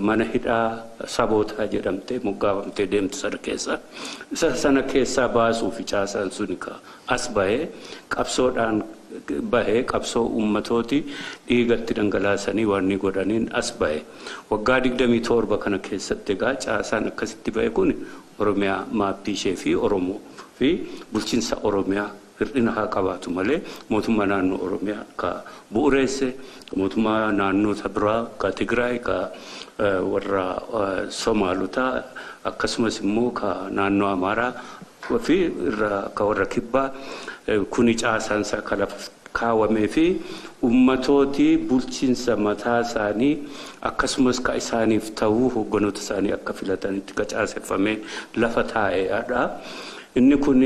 [SPEAKER 4] mana hidhaa sabootaa jedhamtee moggaafamtee deemtu sana keessa. Isa sana keessaa baasuu fi caasaan sun as bahee qabsoodhaan bahee qabsoo uummatooti dhiigatti dhangalaasanii waan inni godhaniin as bahe. Waggaa 27 kana keessatti egaa caasaan akkasitti bahe kun Oromiyaa maappii ishee fi Oromoo fi bulchiinsa Oromiyaa hir'ina haa qabaatu malee mootummaa naannoo Oromiyaa ka bu'uureesse mootummaa naannoota biraa ka Tigraay ka warra Somaalotaa akkasumas immoo ka naannoo Amaaraa fi ka warra Kibbaa kuni caasaan isaa ka lafa kaawwamee fi uummatooti bulchiinsa mataa isaanii akkasumas ka isaaniif ta'uu hoogganoota isaanii akka filatanitti ka caaseffamee lafa taa'eedha. Inni kun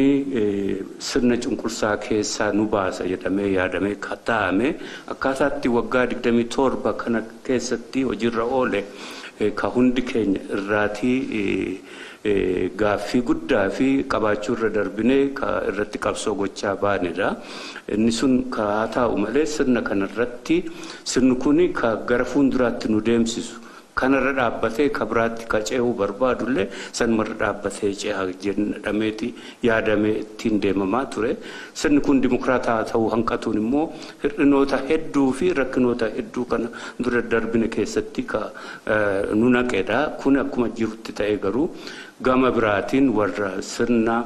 [SPEAKER 4] sirna cunqursaa keessaa nu baasa jedhamee yaadamee taa'ame akkaataatti waggaa 27 kana keessatti hojiirra oole ka hundi keenya irraatii gaaffii guddaa fi qabaachuu irra darbinee ka irratti qabsoo gochaa baanedha. Inni sun ka haa taa'u malee sirna kanarratti sirni kun ka gara fuulduraatti nu deemsisu kanarra dhaabbatee ka biraatti ka ce'uu barbaadullee sanumarra dhaabbatee ce'aa jedhameeti yaadamee ittiin deemamaa ture. Sirni kun dimokiraataa ta'uu hanqatuun immoo hir'inoota hedduu fi rakkinoota hedduu kana dura darbine keessatti ka nu naqedha. Kun akkuma jirutti ta'e garuu gama biraatiin warra sirna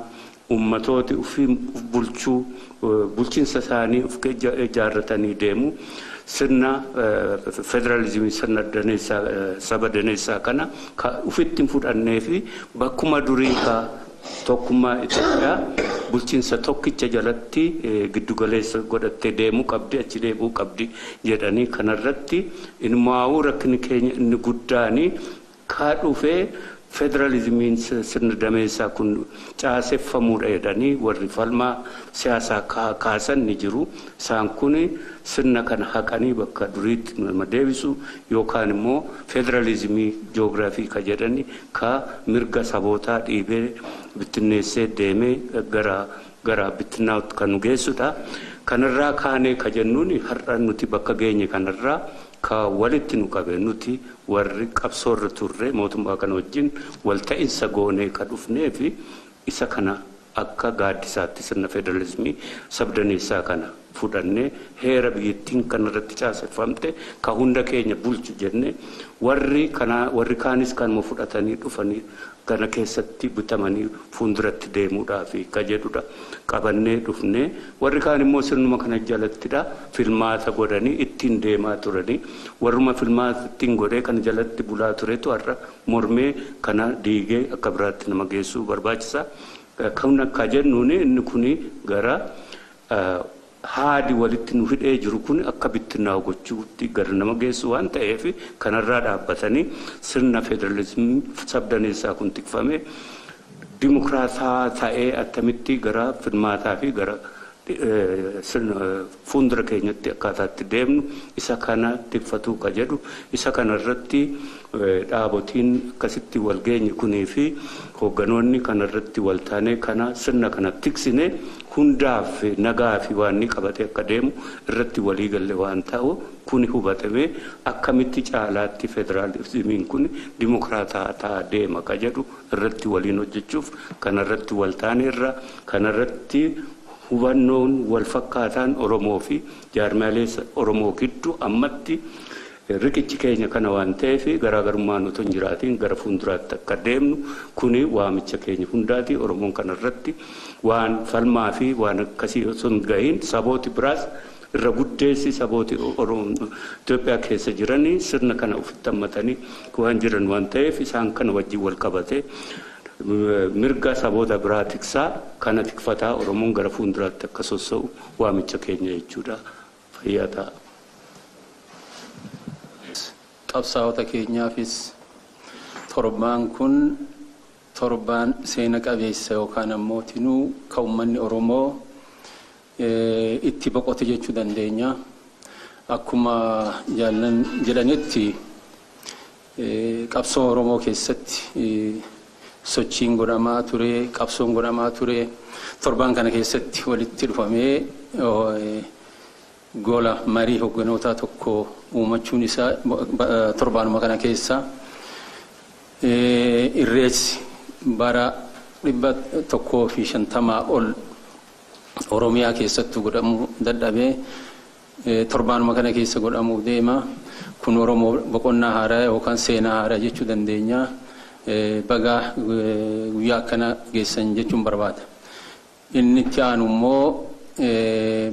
[SPEAKER 4] uummatooti ofii bulchuu bulchiinsa isaanii of ijaarratanii deemu. Sirna federaalizimii sirna daneessaa saba daneessaa kana ka ofitti hin fudhannee fi bakkuma durii ka tokkummaa Itoophiyaa bulchiinsa tokkicha jalatti giddugaleessa godhattee deemuu qabdi achi deemuu qabdi jedhanii kanarratti inumaa'uu rakkinni keenya inni guddaanii ka dhufee Federalizimiin sirna dameessaa kun caaseffamuudha jedhanii warri falmaa siyaasaa kaasan ni jiru. Isaan kun sirna kana haqanii bakka duriitti nama deebisu yookaan immoo federalizimii joogiraafii ka jedhani ka mirga sabootaa dhiibee bittinneessee deemee gara bittinnaatti kan nu geessudha. Kanarraa kaanee ka jennuun har'a nuti bakka geenye kanarraa ka walitti nu qabe nuti warri qabsoorra turre mootummaa kana wajjin walta'iinsa goonee ka dhufnee fi isa kana akka gaaddisaatti sirna federalizimii sabdaneessaa kana fudhannee heera biyyattiin kanarratti caaseffamte ka hunda keenya bulchu jenne warri kaanis kanuma fudhatanii dhufanii kana keessatti bitamanii fuulduratti deemuudhaaf ka jedhudha. Qabannee dhufnee warri kaan immoo sirnuma kana jalattidha filmaata godhanii ittiin deemaa turanii warruma filmaata ittiin godhee kana jalatti bulaa turetu har'a mormee kana diigee akka biraatti nama geessuu barbaachisa. Kan akka jennuun inni kun gara haadi walitti nu hidhee jiru kun akka bittinnaa'u gochuutti gara nama geessu waan ta'eef kanarraa dhaabbatanii sirna federalizimii sabdaneessaa kun tikfame dimokiraataa ta'ee attamitti gara filmaataa fi gara fuuldura keenyatti akkaataatti deemnu isa kana tikfatuu ka jedhu isa kanarratti dhaabotiin akkasitti wal geenye kunii fi hoogganoonni kanarratti wal taanee kana sirna kana tiksine hundaaf nagaa fi waan inni qabatee akka deemu irratti walii galle waan ta'u kuni hubatamee akkamitti caalaatti federaalizimiin kun dimokiraataa ta'aa deema ka jedhu irratti waliin hojjechuuf kanarratti wal taaneerra kanarratti hubannoon wal fakkaataan Oromoo fi jaarmaalee Oromoo gidduu ammatti riqichi keenya kana waan ta'eef garaagarummaan otoo hin jiraatiin gara fuulduraatti akka deemnu kuni waamicha keenya hundaati. Oromoon kanarratti waan falmaa fi waan akkasii osoo hin gahiin sabooti biraas irra guddeessi sabooti Itoophiyaa keessa jiranii sirna kana ofitti hammatanii waan jiran waan ta'eef isaan kana wajjin wal qabate mirga saboota biraa tiksaa kana tikfataa Oromoon gara fuulduraatti akka sossa'u waamicha keenya jechuudha. Fayyaa ta'a.
[SPEAKER 5] Qabsaa'ota keenyaafis torbaan kun torbaan seena qabeessa yookaan ammoo tinuu kan uummanni Oromoo itti boqote jechuu dandeenya. Akkuma jaallan jedhanitti qabsoo Oromoo keessatti sochiin godhamaa ture, qabsoon godhamaa ture, torbaan kana keessatti walitti dhufamee gola marii hoogganootaa tokko uumachuun isaa torbaanuma kana keessa irreessi bara 150 ol Oromiyaa keessattuu godhamuu dadhabee torbaanuma kana keessa godhamuuf deema. Kun Oromoo boqonnaa haaraa yookaan seenaa haaraa jechuu dandeenya. Baga guyyaa akkana geessan jechuun barbaada. Inni itti aanu immoo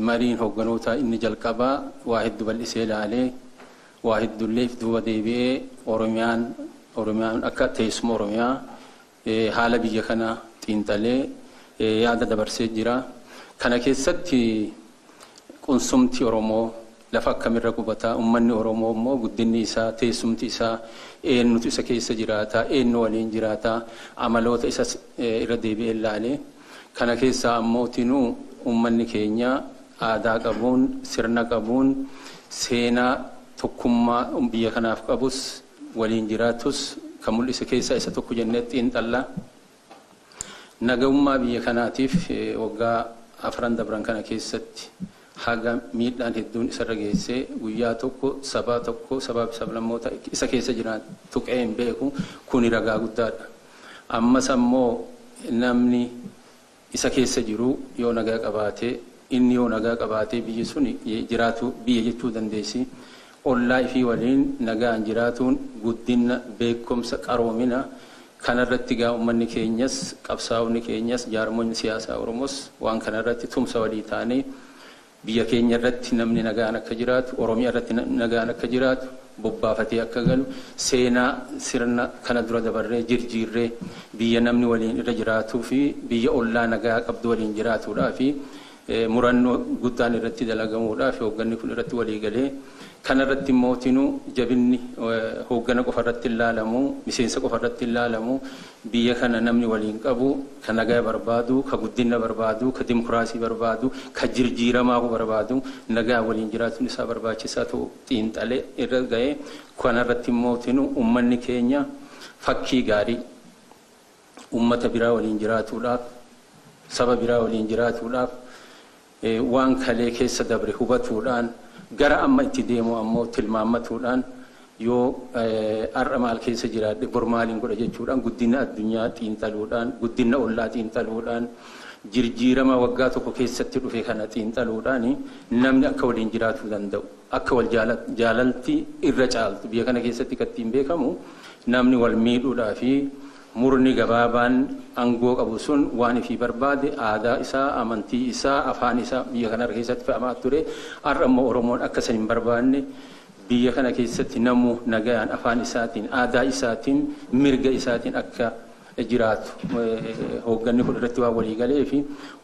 [SPEAKER 5] mariin hoogganootaa inni jalqabaa waa hedduu bal'isee ilaalee waa hedduullee duuba deebi'ee Oromiyaan akka teessuma Oromiyaa haala biyya kana xiinxalee yaada dabarsee jira. Kana keessatti qunsumti Oromoo lafa akkamirra qubataa, uummanni Oromoo immoo guddinni isaa, teessumti isaa, eenyutu isa keessa jiraata, eenyu waliin jiraata, amaloota isa irra deebi'ee ilaalee kana keessaa ammoo tinuu uummanni keenya aadaa qabuun, sirna qabuun, seenaa tokkummaa biyya kanaaf qabus waliin jiraatus kan mul'ise keessaa isa tokko jennee xiinxalla. Nagummaa biyya kanaatiif waggaa afran dabran kana keessatti haga miidhaan hedduun isarra geessee guyyaa tokko sabaa tokko sabaaf sablammoota isa keessa jiran tuqee hin beeku kuni ragaa guddaadha. Ammas ammoo namni isa keessa jiru yoo nagaa qabaatee inni yoo nagaa qabaatee biyyi sun jiraatu biyya jechuu dandeessi. Ollaa ifii waliin nagaan jiraatuun guddina beekumsa qaroomina kanarratti gaa uummanni keenyas qabsaa'onni keenyas jaarmonni siyaasaa Oromoos waan kanarratti tumsa walii taanee biyya keenya irratti namni nagaan akka jiraatu, Oromiyaa irratti nagaan akka jiraatu, bobbaafatee akka galu, seenaa sirna kana dura dabarree jirjiirree biyya namni waliin irra jiraatuu fi biyya ollaa nagaa qabdu waliin jiraatuudhaa fi murannoo guddaan irratti dalagamuudhaaf hoogganni kun irratti walii galee kanarratti mootinuu jabinni hooggana qofa irratti ilaalamu miseensa qofa irratti ilaalamu biyya kana namni waliin qabu ka nagaa barbaadu ka guddina barbaadu ka dimokiraasii barbaadu ka jijjiiramaa barbaadu nagaa waliin jiraatuun isaa barbaachisaa ta'u xiinxalee irra ga'ee kanarratti mootinuu uummanni keenya fakkii gaarii uummata biraa waliin jiraatuudhaaf saba biraa waliin jiraatuudhaaf waan kalee keessa dabre hubatuudhaan gara amma itti deemu ammoo tilmaammatuudhaan yoo har'a maal keessa jiraadhe bor maaliin godha jechuudhaan guddina addunyaa xiinxaluudhaan guddina ollaa xiinxaluudhaan jijjiirama waggaa tokko keessatti dhufe kana xiinxaluudhaan namni akka waliin jiraatuu danda'u akka wal jaalalti irra caaltu biyya kana keessatti kan ittiin beekamu namni wal miidhuudhaa fi murni gabaabaan aangoo qabu sun waan ifii barbaade aadaa isaa amantii isaa afaan isaa biyya kana keessatti fe'amaa ture har'a immoo Oromoon akka san hin barbaanne biyya kana keessatti namu nagaan afaan isaatiin aadaa isaatiin mirga isaatiin akka jiraatu hoogganni kun irratti waan walii galee fi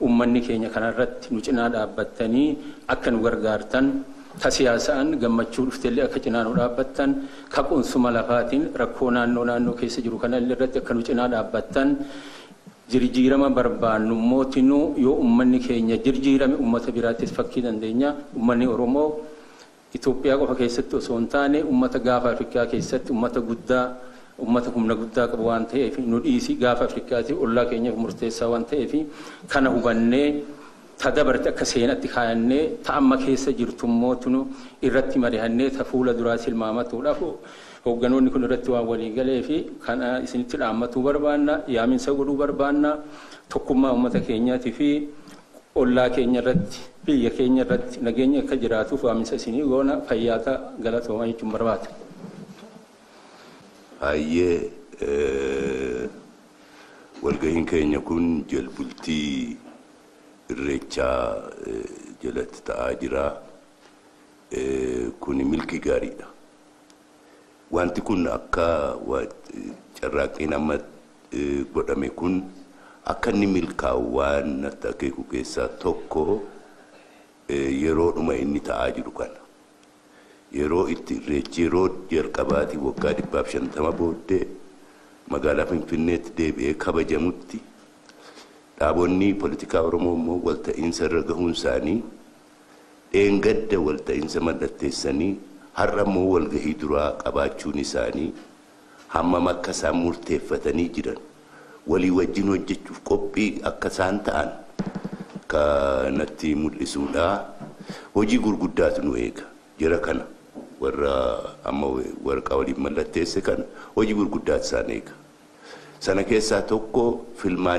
[SPEAKER 5] uummanni keenya kanarratti nu cinaa dhaabbattanii akka nu gargaartan ka siyaasaan gammachuu dhuftellee akka cinaa nu dhaabbattan ka qunsuma lafaatiin rakkoo naannoo naannoo keessa jiru kana irratti akka nu cinaa dhaabbattan jijjiirama barbaannu mootinuu yoo uummanni keenya jijjiirame uummata biraattis fakkii dandeenya uummanni Oromoo Itoophiyaa qofa keessatti osoo hin taane uummata gaafa Afrikaa keessatti uummata guddaa uummata humna guddaa qabu waan ta'eef nu dhiisi gaafa Afrikaati ollaa keenyaaf murteessaa waan ta'eef kana hubannee ta dabarte akka seenatti kaayannee ta amma keessa jirtu mootunu irratti mari'annee ta fuula duraa tilmaamatuudhaaf hoogganoonni kun irratti waan walii galee fi kana isinitti dhaammatuu barbaanna yaaminsa godhuu barbaanna tokkummaa uummata keenyaatii fi ollaa keenya irratti biyya keenya irratti nageenya akka jiraatuuf yaaminsa isinii goona fayyaata galatoomaa jechuun barbaada.
[SPEAKER 6] Hayyee walgahiin keenya kun jalbultii Irreechaa jalatti ta'aa jira. Kuni milkii gaariidha. Wanti kun akka carraaqqiin amma godhame kun akka inni milkaa'u waan natti akeeku keessaa tokko yeroodhuma inni ta'aa jiru kana. Yeroo itti irreechi yeroo jalqabaatii waggaa 150 booddee magaalaa Finfinneetti deebi'ee kabajamutti dhaabonni poolitikaa Oromoo immoo walta'iinsa irra gahuun isaanii dheengadda walta'iinsa mallatteessanii har'a immoo walgahii duraa qabaachuun isaanii hammam akka isaan murteeffatanii jiran walii wajjin hojjechuuf qophii akka isaan ta'an kanatti mul'isuudha. Hojii gurguddaatu nu eega jira kana warra amma waraqaa waliin mallatteesse kana hojii gurguddaatu isaan eega. Sana keessaa tokko filmaan